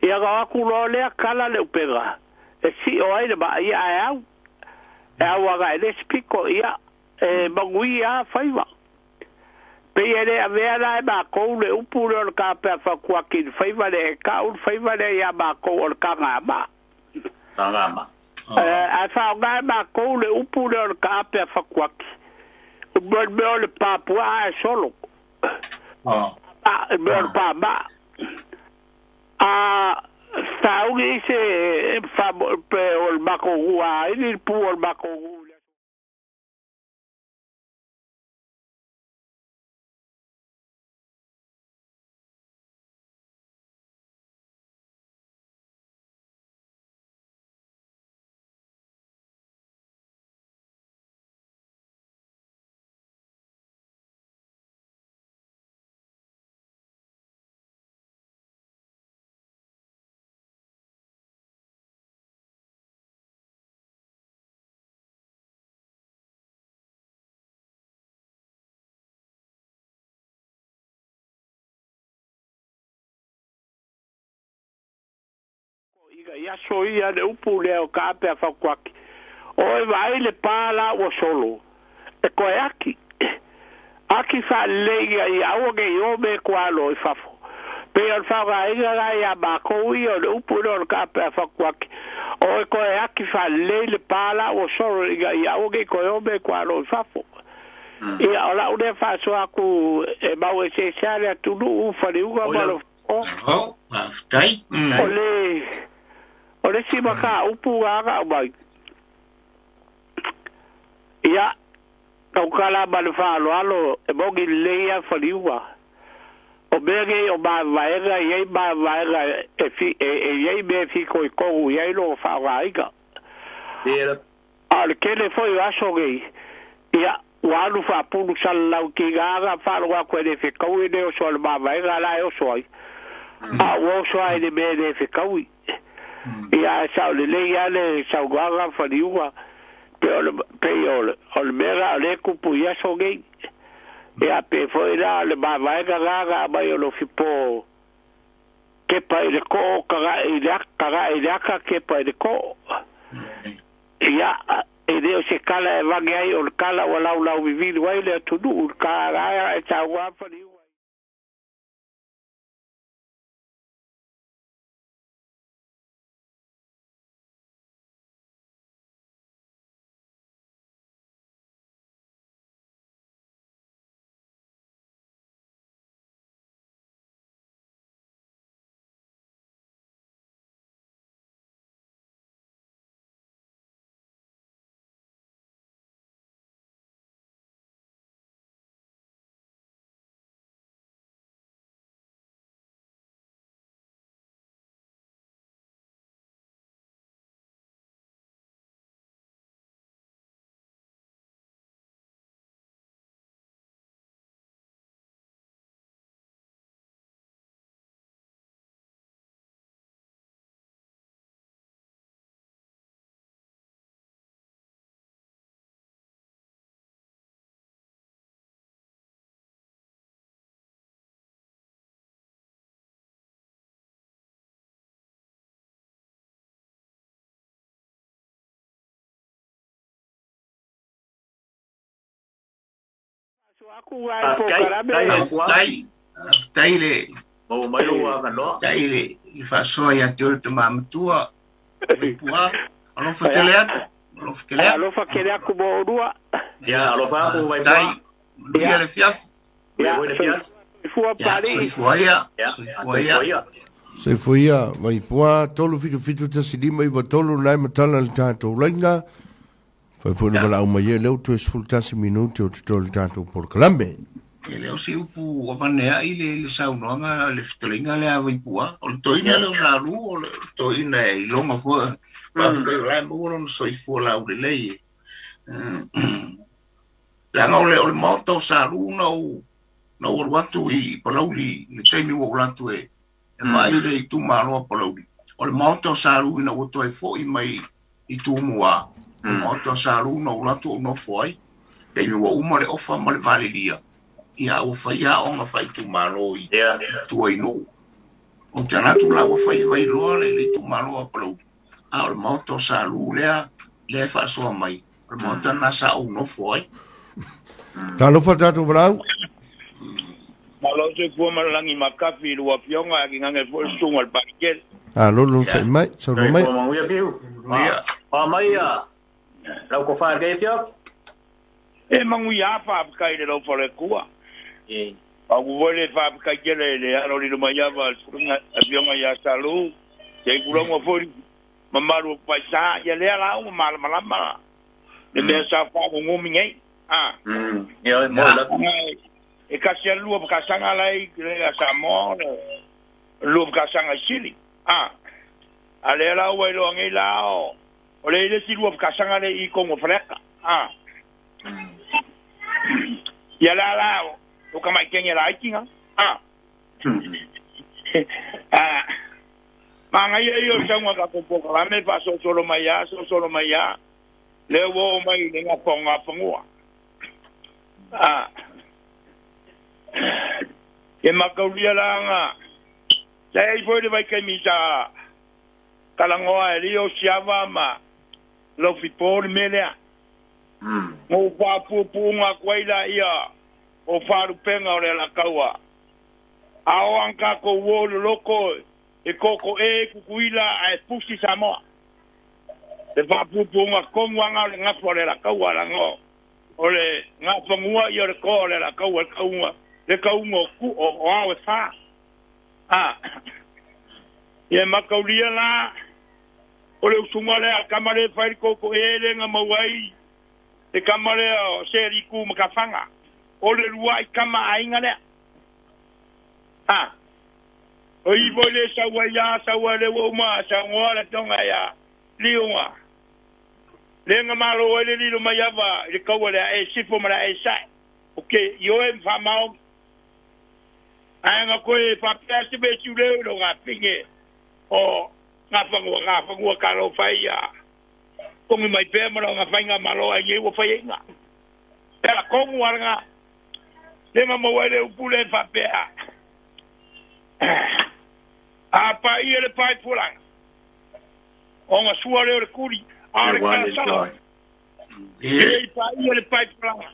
Ia ngā aku lo lea kala le upenga. E si o ai le maa ia e au. E au aga e le spiko ia e mangui a whaiwa. Pe ia le avea la e mākou le upu le o le kāpea whakuaki le whaiwa le e ka u le whaiwa le ia mākou o le kanga maa. Kanga maa. Ae faaaoga e makou le upu lea o le kaape a fakuaki o le mea o le papuaa e solo le mea o le pamaa a faaogi i se pe o le makou aini le pu o le makou ia so ia le upu lea o kaape a fakuaki o e vaai le pā la ua solo e koe aki aki faalelei ia ia aua nei o me kualo i fafo pe o le faaaogaina la ia makou ia o le upu lea o le kaape a fakuaki o e koe aki faalelei le pā la ua solo ia ia aua nei koe o me kualo i fafo ia o lau lea faasoa aku e mau eseese le atunuu faliuga ma lo o faafetai o le isi maka upu aga mai ia taukala ma le faaaloalo e mogi lelei a faliuga o mea nei o mavaega iai mavaega e iai mea e fikoikogu iai logo faaaogāiga a o le tele foi o aso nei ia ua alu faapulu salalau tiga aga faalogo atu e le fekaui le oso a le mavaega la e oso ai a ua oso ai le mea e le fekaui ia sa o lelei a le saunoaga faliuga pe o le pe o le mea la o le kupu i aso nei ia pe foi la le mavaega gaga mai o lo fipo kepa i le koo kaga i le aka kepa i le koo ia e le o se kala e vage ai o le kala ua laulau vivilu ai le atunuu le kalaga e saunoa faliuga aku ai polokalame faafetai le maua mai lou avanoa faafetai le i faasoa ia te oe le tamamatua vaipua alofa tele atu alofa tele atu alofa tele atu mo olua ia alofa aku vaipua manuia le fiafi ia soifua palii soifua ia soifua ia soifua ia vaipua 377 15 93 nai matala le tatou laiga Faifuna wala uma ye leo tu 11 minuti o te le tatou polokalame. E leo si upu o vanea i le saunoaga le fetoleiga lea vaipua. O le toina leo sa alu o le toina e iloga fua. Faafetai o la e maua lona soifua laulelei e. Leaga o le maota o Sa Lu na ou alu atu i Palauli le taimi ua ou latu e vaai le itumalo a Palauli. O le maota o Sa Lu ina ua toe fo'i mai i Tumua. O le maota o Sa Lu na ou latu ou nofo ai. Taimi ua uma le ofa ma le valilia. Ia ua fai aoga faaitumalo i tua i nuu. O te manatu la ua fai vailoa le itumalo a Palauli. A o le maota o Sa Lu lea e faasoa mai. O le maota na sa ou nofo ai. Talofa tatou valau. Malo soifua ma le lagi makafi i lua afioga a kigaga foi le susuga o le palikele. A lolo sai mai, saunoa mai. Manuia fiu. Pa mai ia. Lau ko fa ke fiu. E manuia fa kai le lo fale kua. E. A ku le fa kai ke le le alo li mai ya va sunga avionga ya salu. Te kulongo foi mamalu pai sa ya le ala o mala mala mala. Le mea sa fa ngumi ngai. Ah. Ia mo la. E kasi lua pakasanga lai le Samoa lua pakasanga i Sili. Ah. A le la ua iloa nei la o le ile si lua pakasanga le i Kongo Freka. Ah. Ia la la o ka mai kenge la ikinga. Ah. Ah. Manga ia ia saunga ka ko ka me fa so solo mai ya so solo mai ya. Le wo mai le nga ponga pangua. Ah. E makaulia langa. Sei foi le vai kai misa. Kalangoa e lio siava ma lo fipo le melea. Mo pa pu nga kwaila ia o farupenga o le la kaua. Ao anka ko wo loko e koko e kukuila a e pusi Samoa. Le fa pu nga kongu anga le ngapo le la kaua la ngo. O le ngapo ngua ia le ko le la kaua le kaunga. Le kaunga ku o au e fa. Ah. Ia makaulia la o le usunga le a kamare fai koko e le nga mauai. E kamare o seri ku makafanga. O le rua i kama ainga lea. Ah. O i voi le saua ia, saua le uma, saua le tonga ia, liunga. Le nga malo e le lilo mai ava, i le kaua le a e sifo ma le a e sae. O ke, i oe mwha mao. Ae koe whapea se me siuleu lo ngā pinge o ngā whangua ka lo whai ia. Kongi mai pēr ma ngā whainga malo ai ngei ua whai inga. Pera kongu ara ngā. Le ngā maua le upule whapea. A pa ia le pai pulanga. O ngā sua leo le kuri. A le kala. E pa ia le pai pulanga.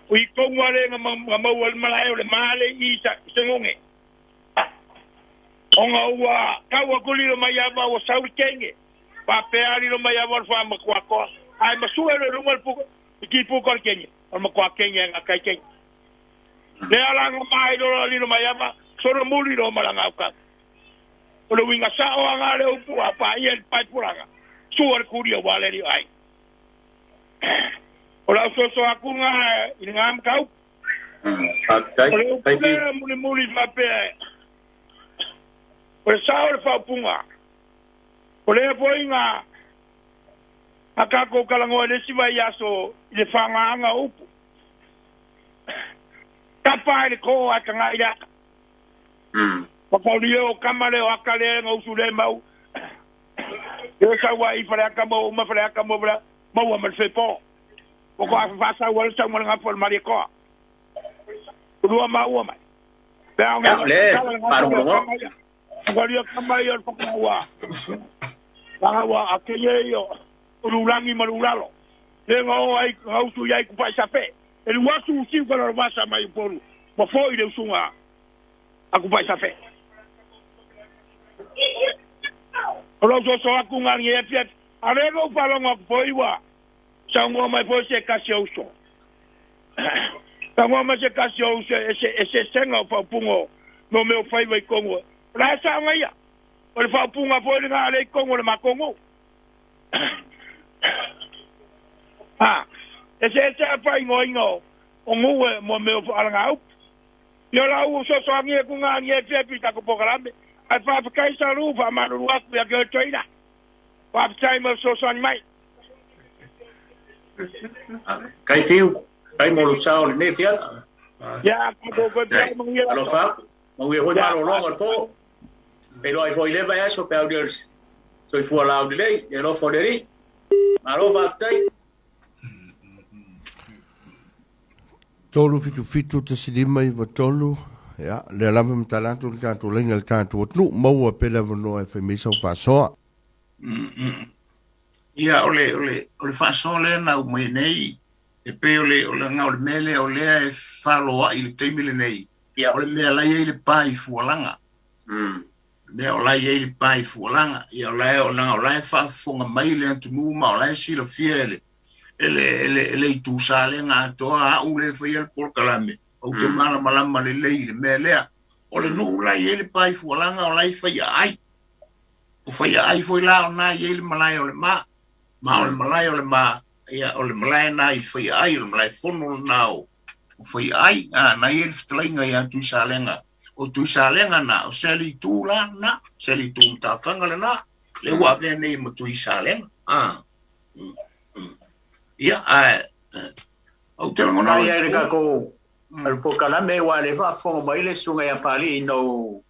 O i kongu ale ngā maua le malae o le maale i se ngonge. O ngā ua kaua kulilo mai ava o sauri kenge. Pa pea lilo mai ava o wha makua koa. Ai masua le runga le puka. I ki puka le kenge. O makua kenge ngā kai kenge. Le ala ngā mai lolo lilo mai ava. Soro muli lo malanga uka. O le winga sa o anga le upu a pa ia le pai pulanga. Sua le kuri o wale li ai. O la so aku ngā i ngā mkau. O le upu le muli muli whapea. O le sao le whaupunga. O le foi ngā a kako kalangoa le siwa i aso i le whangaanga upu. Kapa i le kō a ka ngā ira. Whakauria o kamare o akale ngā usu le mau. E saua i whare aka mau, uma whare aka mau, maua ma le whepō. O ko awha whasau ala sau mara ngā pō maria koa. Urua maua mai. Pea ngā le, wharongorongo. Whakauria kamai o le whakaua. Whakaua a keye i o ururangi ma ruralo. Le ngā o ai ngā usu iai kupai sape. E ruasu usiu kana wasa mai uporu. Ma fo i le usunga a kupai sape. O lau so aku ngā ngi e fiat. A le ngau palonga ku poiwa. Sa ngō mai po se kasi au so. Sa ngō mai se kasi au so e se senga o whaupungo no meo whaiwa i Kongo. La sa nga ia. O le whaupunga po le ngā le i Kongo le makongo. Ha. E se a whai ngō inga o ngūe mo meo whaaranga au. Ia la u so so angi ku ngā ngi e fiapi tako pokalame. Ai whawhakai sa ru wha maruru aku ia ke toina. Whawhakai mo so so mai. Kai fiu, kai molu sao le ne fiat. Ia ko ko pia mangia. Alo fa, mangia hoi malo longa le po. Pero ai foi le vai aso pe au soi fua lau de lei, e lo fo le ri. Malo fa tai. Tolu fitu fitu te silima i vatolu. Ia, le lava matalatu le tatou laina le tatou atunuu maua pea le avanoa e fai mai sau faasoa. Ia, o le faasoa lea na umai nei, e pei o le nga o le mea lea o lea e faaloa'i i le taimi lenei. O le mea lai ai le pā i fualaga. Mea o la e i ai le pa i Fualaga, ia o la e, leaga o la e faafofoga mai le atunuu ma o la e silafia e le, e le, e le, e le itu Salega atoa, a'u lea e faia le polokalame, ou te malamalama lelei i le mea lea. O le nuu la e i ai le pa i Fualaga, o la e i Faiaai. O Faiaai foi la o na e i ai le malae o le Ma. Ma o le malae o le Ma, ia, o le malae na i Faiaai, o le malae fono lena o, o Faiaai. A, na i ai le fetalaiga ia Tuisalega. O Tuisalega na, o Salitu la na, Salitu Matafaga lena, lea ua avea nei ma Tuisalega. A, ia, ae, ou te lagona Ai ai le tatou le polokalame ua le faafofoga mai le susuga ia Papalii ina ua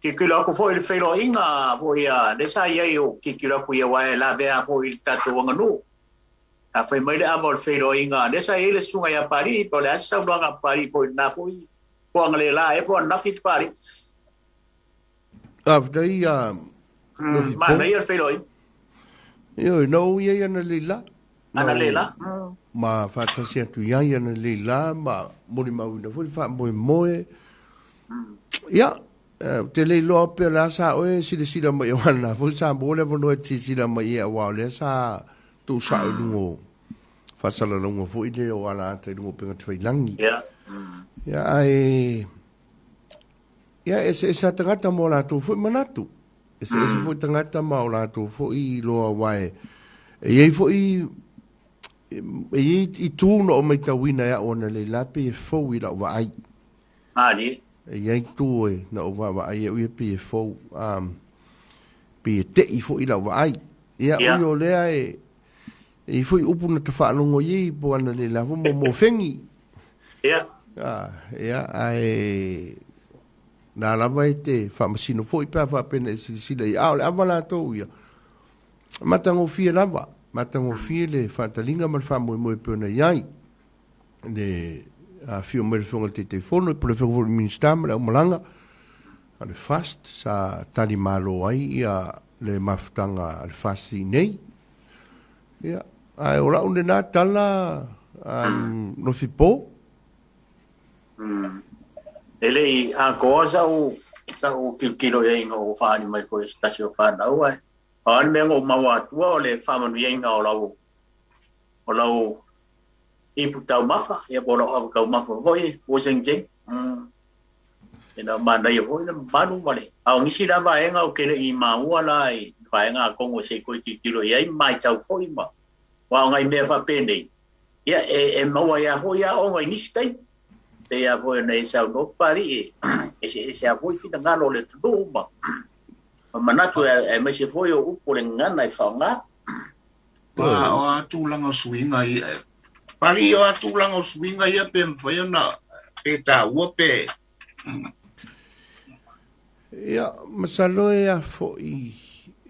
tilotilo atu foi i le feiloaiga foi a lea sa i ai o tilotilo atu ia aua e lavea foi i le tatou aganuu. A fai mai le ava o le feiloaiga lea sa i ai le susuga ia Papalii, po o le a se saunoaga a Papalii foi i lena foi po o analeila ea po o ananafi Papalii. Faafetai ia Lofi Po. Manaia le feiloaiga. Ioe, na ou i ai analeila. Analeila. Ma faatasi atu i ai analeila ma molimauina foi le faamoemoe. Ia, ou te le iloa pe o le a sa oe e silasila mai aua na foi sa maua le avanoa e te silasila mai ai aua o lea sa tuusao i luga o faasalalauga foi lea o alaata i luga o upega tafailagi. Ia. Ia, ae ia, e eseese lava tagata ma o latou foi manatu. Eseese foi tagata ma o latou foi iloa aua e i ai foi e i ai itu na ou matauina e au analeila pei e fou i lau vaai. Malie. E i ai itu e na ou vaavaai au ia pei e fou, pei e tei foi i lau vaai. Ia, ui o lea e i ai foi upu na ta faalogo i ai po analeila foi mo mofegi. Ia. Ia, ae na lava e te faamasino foi pe a faapea na e silasila i ai. A o le ava latou ia, matagofie lava, matagofie le faataliga ma le faamoemoe pei ona i ai. Le afio mai le Afioga i le Taitaifono, po o le Afioga foi i le Minisita ma le aumalaga a le FAST, sa tali malo ai ia le mafutaga a le FAST i inei. Ia, ae o lau lena tala Lofi Po. E le i atoa sa'u tilotilo i ai ina ua faaali mai foi e se tasi o fanau, ae pau lava le mea na ou maua atua o le faamanuiaina o lau o lau ipu taumafa, ia po o lau ava taumafa foi ua segisegi. Ina manaia foi le mamalu ma le. A o nisi la vaega ou te le i maua la i vaega atonu e se i toe tilotilo i ai ma matau foi ma aua o nai mea faapenei, ia e maua ai lava foi aoga i nisi taimi. Pei lava foi ona e saunoa Papalii, e eseese lava foi finagalo o le atunuu ma manatu aemaise foi o upu o le gagana e faaaoga. O a tulaga o suiga ia. Papalii, o a tulaga o suiga ia pe mafai ona pe taua pe. Ia, masalo e a foi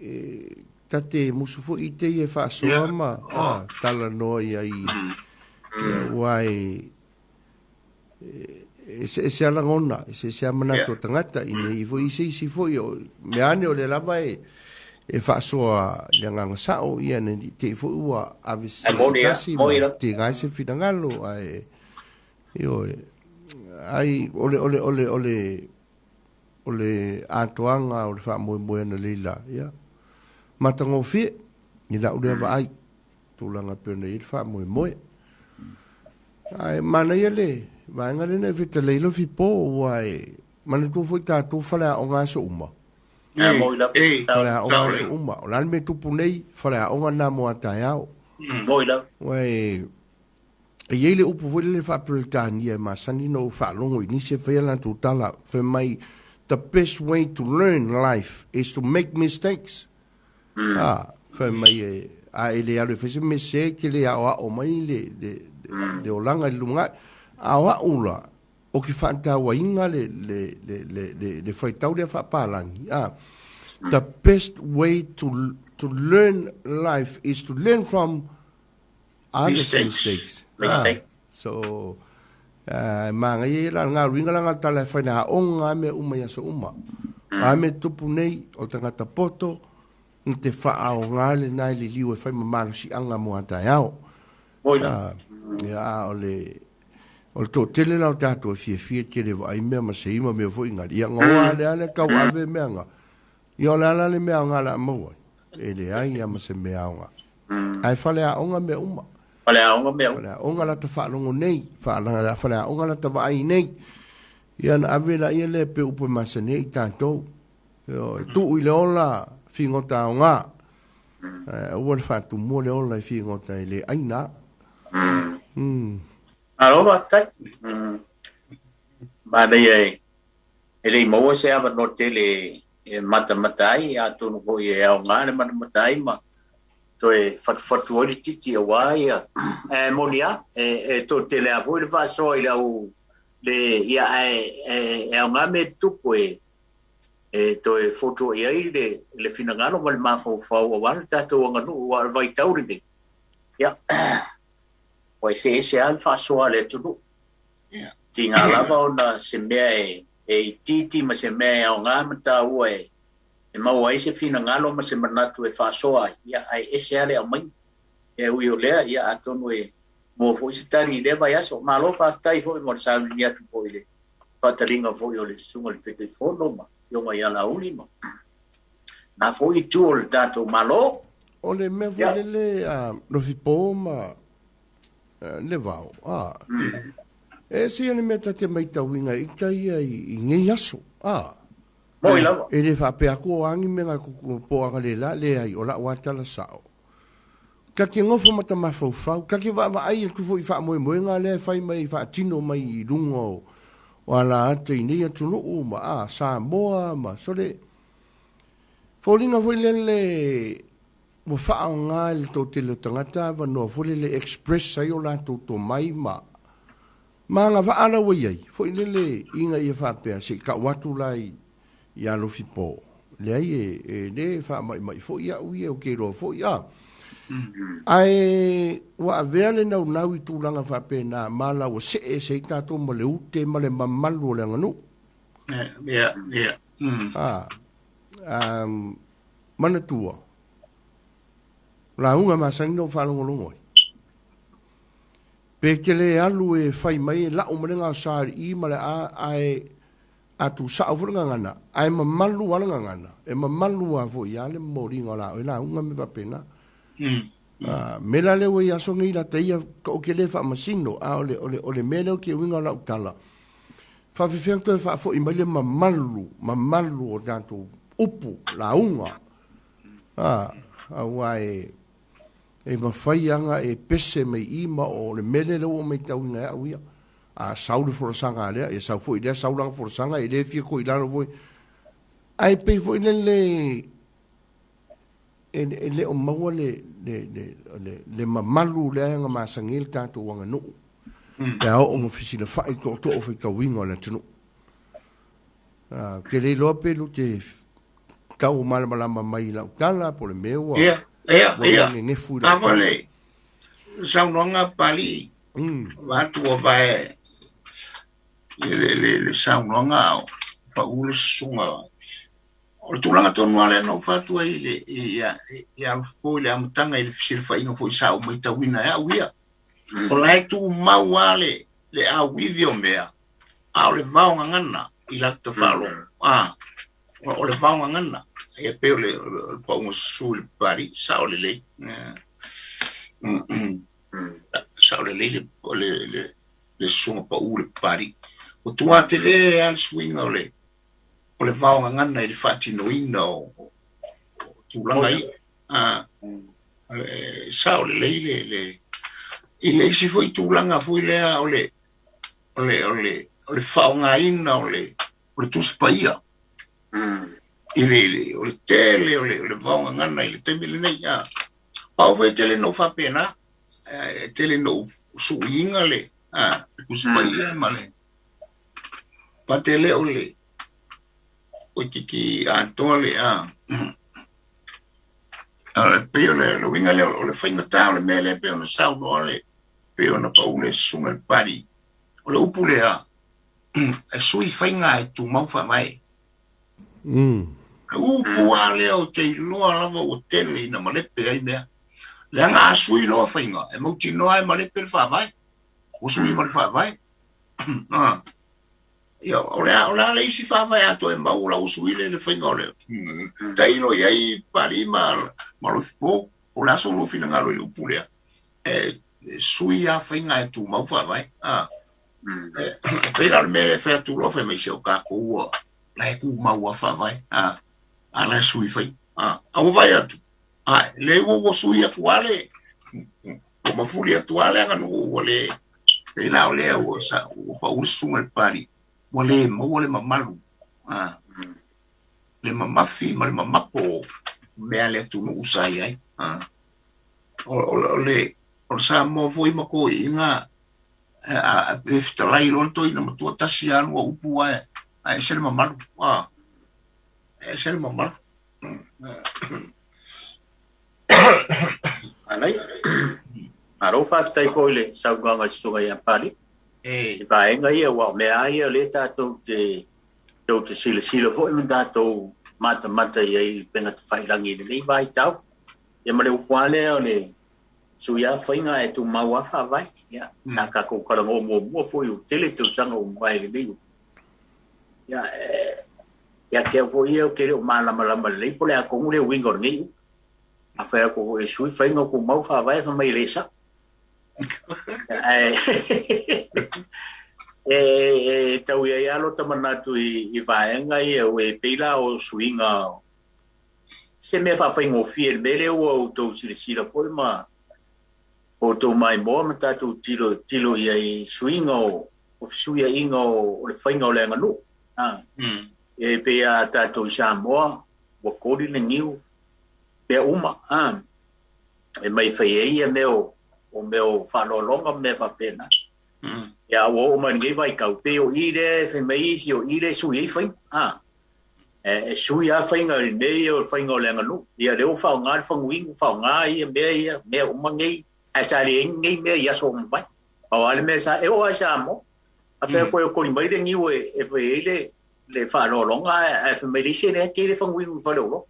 e ta te musu foi i te ia e faasoa ma talanoa i ai ia aua e eseese lava lagona, eseese lava manatu o tagata ina ia foi se isi foi o mea ane o lea lava e e faasoa i le agaga sao ia ne i te i foi ua ave se tasi ma tiga ai se finagalo ae ioe ai o le o le o le o le o le atoaga o le faamoemoe analeila ia matagofie i lau lea vaai tulaga pei ona i ai le faamoemoe. Ae manaia le vaega lea na e fetalai Lofi Po aua e manatua foi tatou faleaoga aso uma. Faleaoga aso uma. O le a le mea e tupu nei, faleaoga na mo a taeao. Aua e i ai le upu foi lele faa-Peretania e masani ona ou faalogo i nisi e faia latou tala, fai mai, the best way to learn life is to make mistakes. A, fai mai e, a e le alu e fai se mea sese, e te le aoao mai le, le, le olaga i le lumanai. A o au la, o ke faatauaina le, le, le, le, le, le faitau lea faapalagi, a, the best way to learn life is to learn from others' mistakes. Mistake. So, manaia ia la le galuega la na tala e fai le aoga a mea uma i aso uma. A mea tupu nei, o le tagata poto, na te faaaoga lena e liliu e fai ma malosiaga mo a taeao. Ia, a o le, o le toatele la o tatou e fiafia tele vaai mea ma sei ma mea foi ngali. Ia, nga oa lea le tau ave mea nga. Ia o le a la le mea aoga o le a maua ai? E leai lava ma se mea aoga. Ae faleaoga mea uma. Faleaoga mea uma. Faleaoga lata faalogo nei, faleaoga lata vaai nei. Ia ona ave laia lea pei o upu e masani ai i tatou. Ioe, tuu i le ola figota aoga. Ae aua le faatumua le ola i figota e le aina. Malo faafetai. Manaia e e le i maua se avanoa tele e matamata ai, atonu foi e aoga le matamata ai ma toe fatufatu ai le titi aua ia. Ae moni lava, e toatele lava foi le faasoa i le au le, ia ae e aoga mea e tutupu e e toe fotuai ai le finagalo ma le mafaufau aua le tatou aganuu, aua o le vaitau lenei, ia, ua eseese lava le faasoa a le atunuu. Tiga lava ona se mea e itiiti ma se mea e aoga ma taua e maua ai se finagalo ma se manatu e faasoa ai, ia, ae ese lava le aumaiga. E ui o lea, ia, atonu e maua foi se tali i lea vaiaso. Malo faafetai foi mo le sauniuni atu foi i le faataliga foi o le Susuga i le Taitaifono ma Afioga ia Laauli ma na foi itu o le tatou Malo. O le mea foi lele a Lofipo ma le vao, a. E ese ia le mea ta te maitauina i ita ia i nei aso, a. Moi lava. E le faapea atu o a ni mea na po o analeila, leai, o la'u lava tala sa'o. Ta te nofo ma ta mafaufau, ta te vaavaai atu foi i faamoemoega lea e fai mai, faatino mai i luga o ala ata i nei atunuu ma, a, Samoa ma, sole, foliga foi lele ua faaaoga e le toatele o tagata avanoa foi lele e express ai o latou tomai ma ma agavaa la ua i ai, foi lele ina ia faapea se i tau atu la i Alofipo. Leai e le faamaimai foi au ia ou te iloa foi a. Ae ua avea le naunau i tulaga faapena ma la ua see ese ai tatou ma le ute ma le mamalu o le aganuu. Ia, ia. A, manatua, lauga masani na ou faalogologo ai. Pe te le alu e fai mai e lau mai le gaosa i ma le a, ae a tuusao foi le gagana, ae mamalu lava le gagana, e mamalu lava foi ia le momoliga o la oe lauga me faapena. Me la lea ua i aso nei lata ia, ou te le faamasino, a o le, o le, o le mea lea o te uiga o lau tala, faafefea ona toe faafoi mai le mamalu, mamalu o tatou upu, lauga, aua e mafai lava ona e pese mai i ma o le mea lea ua ou matauina e au ia. A sau le folasaga a lea, ia sau foi lea sau lana folasaga, e le fia koilalo foi. Ae pei foi lele e le o maua le mamalu lea na masani ai le tatou aganuu. Pe a oo ina fesilafai tootoo faitauina o le atunuu. Ou te le iloa pe lu te tau malamalama mai i lau tala po o le mea ua Ia, ia, ua ia. gegefu i lau A tala. le saunoaga Pali, vaatu ua vae le saunoaga o pau le susuga. O le tulaga tonu lava lea na ou faatua ai i le i Alofipo i le amataga i le fesilafaiga foi sa ou matauina e au ia. O la e tumau lava le auivi o mea, a o le vaogagana i lata faalogo. A, o le vaogagana. Ia pei o le pauga susu i le Pali, sao lelei. Sao lelei le susuga pau le Pali. O tua tele lava le suiga o le vaogagana i le faatinoina o tulaga ia. Sao lelei le i le isi foi tulaga foi lea o le faaaogaina o le Tusi Paia. I le o le tele o le vaogagana i le taimi lenei. Pau foi tele na ou faapena, tele na ou suiina le Tusi Paia ma le patele o le o tiki atoa le pei o le uiga lea o le faigata o le mea lea pei ona saunoa le pei ona pau le susuga i le Pali. O le upu lea e sui faiga e tumau faavae. Upu a lea o te iloa lava ua tele ina malepe ai mea. Leaga a sui loa faiga, e mautinoa e malepe le faavae. Ua sui ma le faavae. Ia, o le a le isi faavae atoa e mau o la ua suile le faiga o le tailo i ai Papalii ma Alofipo, o le a sou finagalo i le upu lea. E sui a faiga e tumau faavae. E pei la o le mea e fai atu loa fai mai se o tatou ua la e tumau a faavae. A la e sui fai. A ua vai atu. Ai, le ua sui atu ale, ua mafuli atu ale aganuu ua le, pei la o lea ua sa ua pau le susuga i le Papalii, ua le maua le mamalu. Le mamafi ma le mamapo mea le atunuu sa i ai. O le Samoa foi ma toeaiina e fetalai loa le toeaina matua tasi lava lua upu ae ese le mamalu. Ese le mamalu. Anai. Malo faafetai foi i le saunoaga i le susuga ia Papalii. I vaega ia ua o mea ia lea tatou te silasila foi ma tatou matamata i ai i upega tafailagi i lenei vaitau. Ia ma le upu lava lea o le sui a faiga e tumau a faavae. Ia, sa tatou talanoa muamua foi o tele tausaga ua mavae i lenei upu. Ia, ia te au foi ia o te le o malamalama lelei po o le a tonu le uiga o lenei upu. A fai atu foi e sui faiga o tumau faavae fai mai e le sao. E tau ia ia lo tamanatu i vaega ia ue pei la o suiga se mea faafaigofie le mea lea ua outou silasila foi ma outou maimoa ma tatou tilo i ai suiga o fesuiaiga o le faiga o le aganuu. E pei a tatou i Samoa ua koli le niu mea uma. E mai fai ai ia mea o mea o faaaloaloga ma mea faapena. Ia ua oo mai lenei vaitau pei o i lea e fai mai isi o i lea e sui ai faiga. E sui a faiga i mea ia o le faiga o le aganuu. Ia lea ua faaaoga le faguinu, faaaoga ia mea uma nei. Ae sa leai nei mea i aso o mavae. Pau lava le mea sa e oo lava i Samoa. A fai atu e koli mai le niu e fai ai le faaaloaloga ae fai mai le isi e leai tele faguinu i Faleolo.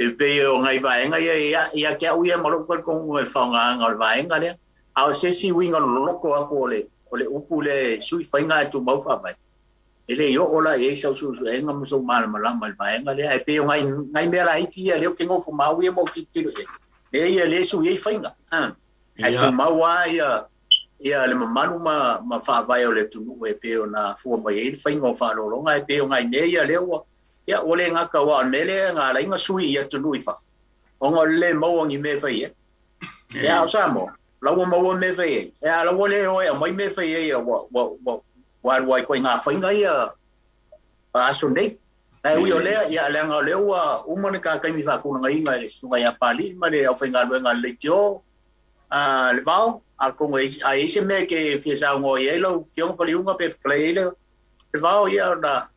E pei o ngai vaega ia ia te au ia ma lou talitonuga i le faaaogaina o le vaega lea. A o se isi uiga loloko atu o le upu lea e sui faiga e tumau faavae. E le i oo la i ai sau suesuega ma sou malamalama i le vaega lea. Ae pei o ngai mea laiti ia lea ou te nofo mau ia ma ou tilotilo i ai. Mea ia lea e sui ai faiga. Ae tumau lava ia le mamalu ma faavae o le atunuu e pei ona afua mai ai le faiga o faaaloaloga. Ae pei o ngai mea ia lea ua ia ua le gata ua o le mea lea na ala ai ona sui i atunuu i fafo. Ona o le le maua ni mea e fai ai. Ia o Samoa, la ua maua mea e fai ai. Ia la ua le o e aumai mea e fai ai ua alu ai koe ngā whainga ia aso nei. Ae ui o lea, ia leaga o lea ua uma le kakaimi faakulagaina i le susuga ia Papalii ma le aufaigaluega a le leitio le vao. Atonu a i ai se mea ke fia saunoa i ai lau Afioga Faliuga pe fetalai ai le vao ia ona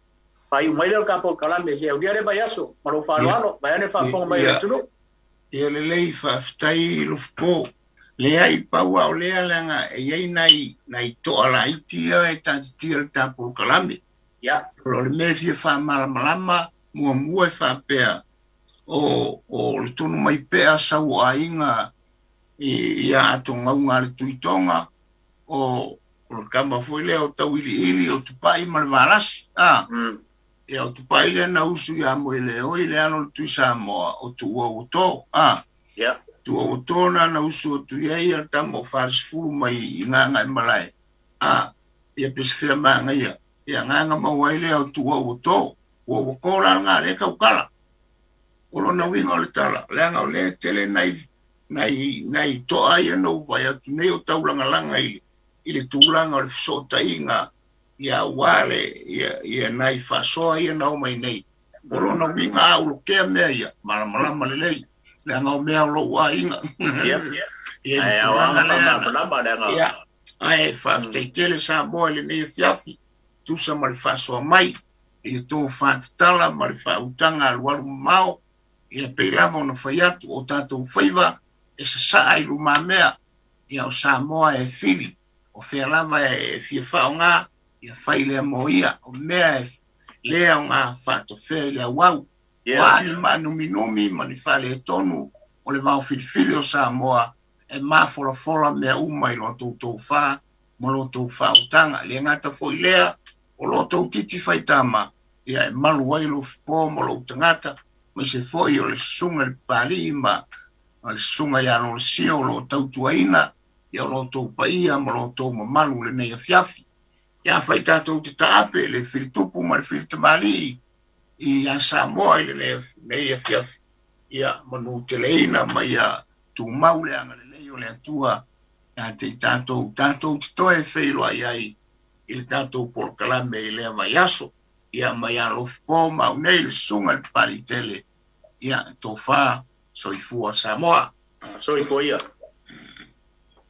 faaiu mai lea o le tatou kalame se aulia le vaiaso ma lou faaaloalo vaeane le faafofoga mai o le atunuu. Ia lelei faafetai Alofipo. Lea i pau a o lea leaga e i ai nai toa laiti ia e taatitia le tatou kalame. Ia. O le mea e fia faamalamalama muamua e faapea o le tonu mai pea sau o aiga ia atogauga a le Tuitoga o le kama foi lea o Tauiliili o Tupai ma le Valasi. Ia o Tupai lea na usu ia Moeleoi le alo o le Tui Samoa o Tuuauato. Ia. Tuuauato na usu atu i ai le tama o Falesefulu mai i Gagaemalae. Ia pesefea magaia. Ia gaga maua ai lea o Tuuauato. Tuuauato la lena lea tautala. O lona uiga o le tala, leaga o lea tele nai toa ia na ou vai atu nei o taulagalaga i le tulaga o le fesootaiga ia aua le ia nai faasoa ia na omai nei. O lona uiga a ulokea mea ia, malamalama lelei, leaga o mea o lou aiga. Ia. Ia Ae le aoga tulaga lea. faamalamalama leaga. Ia, ae faafetai tele Samoa i lenei afiafi, tusa ma le faasoa mai, i le tofa tatala ma le faautaga alualu mamao, ia pei lava ona fai atu o tatou faiva e sasaa i lumamea, ia o Samoa e fili, o fea lava e fia faaaoga, ia fai lea mo ia, o mea e lea o ngā faatofea i le auau. O a ni maanuminumi ma ni faaletonu o le vaofilifili o Samoa e mafolafola mea uma i lo toutou fa ma lo outou faautaga. E le gata foi lea, o lo outou titi faitama, ia e malu ai Alofipo ma lou tagata, aemaise foi o le susuga i le Papalii ma le susuga ia Lolesio o lo o tautuaina ia o lo outou paia ma lo outou mamalu i lenei afiafi. Ia afai tatou te taape le filitupu ma le filitamalii ia Samoa i lenei afiafi, ia manuteleina ma ia tumau le agalelei o le Atua ia te i tatou, tatou te toe feiloai ai i le tatou polokalame i lea vaiaso. Ia mai Alofipo ma au nei le susuga i le Papaliitele, ia tofa soifua Samoa. Soifua ia.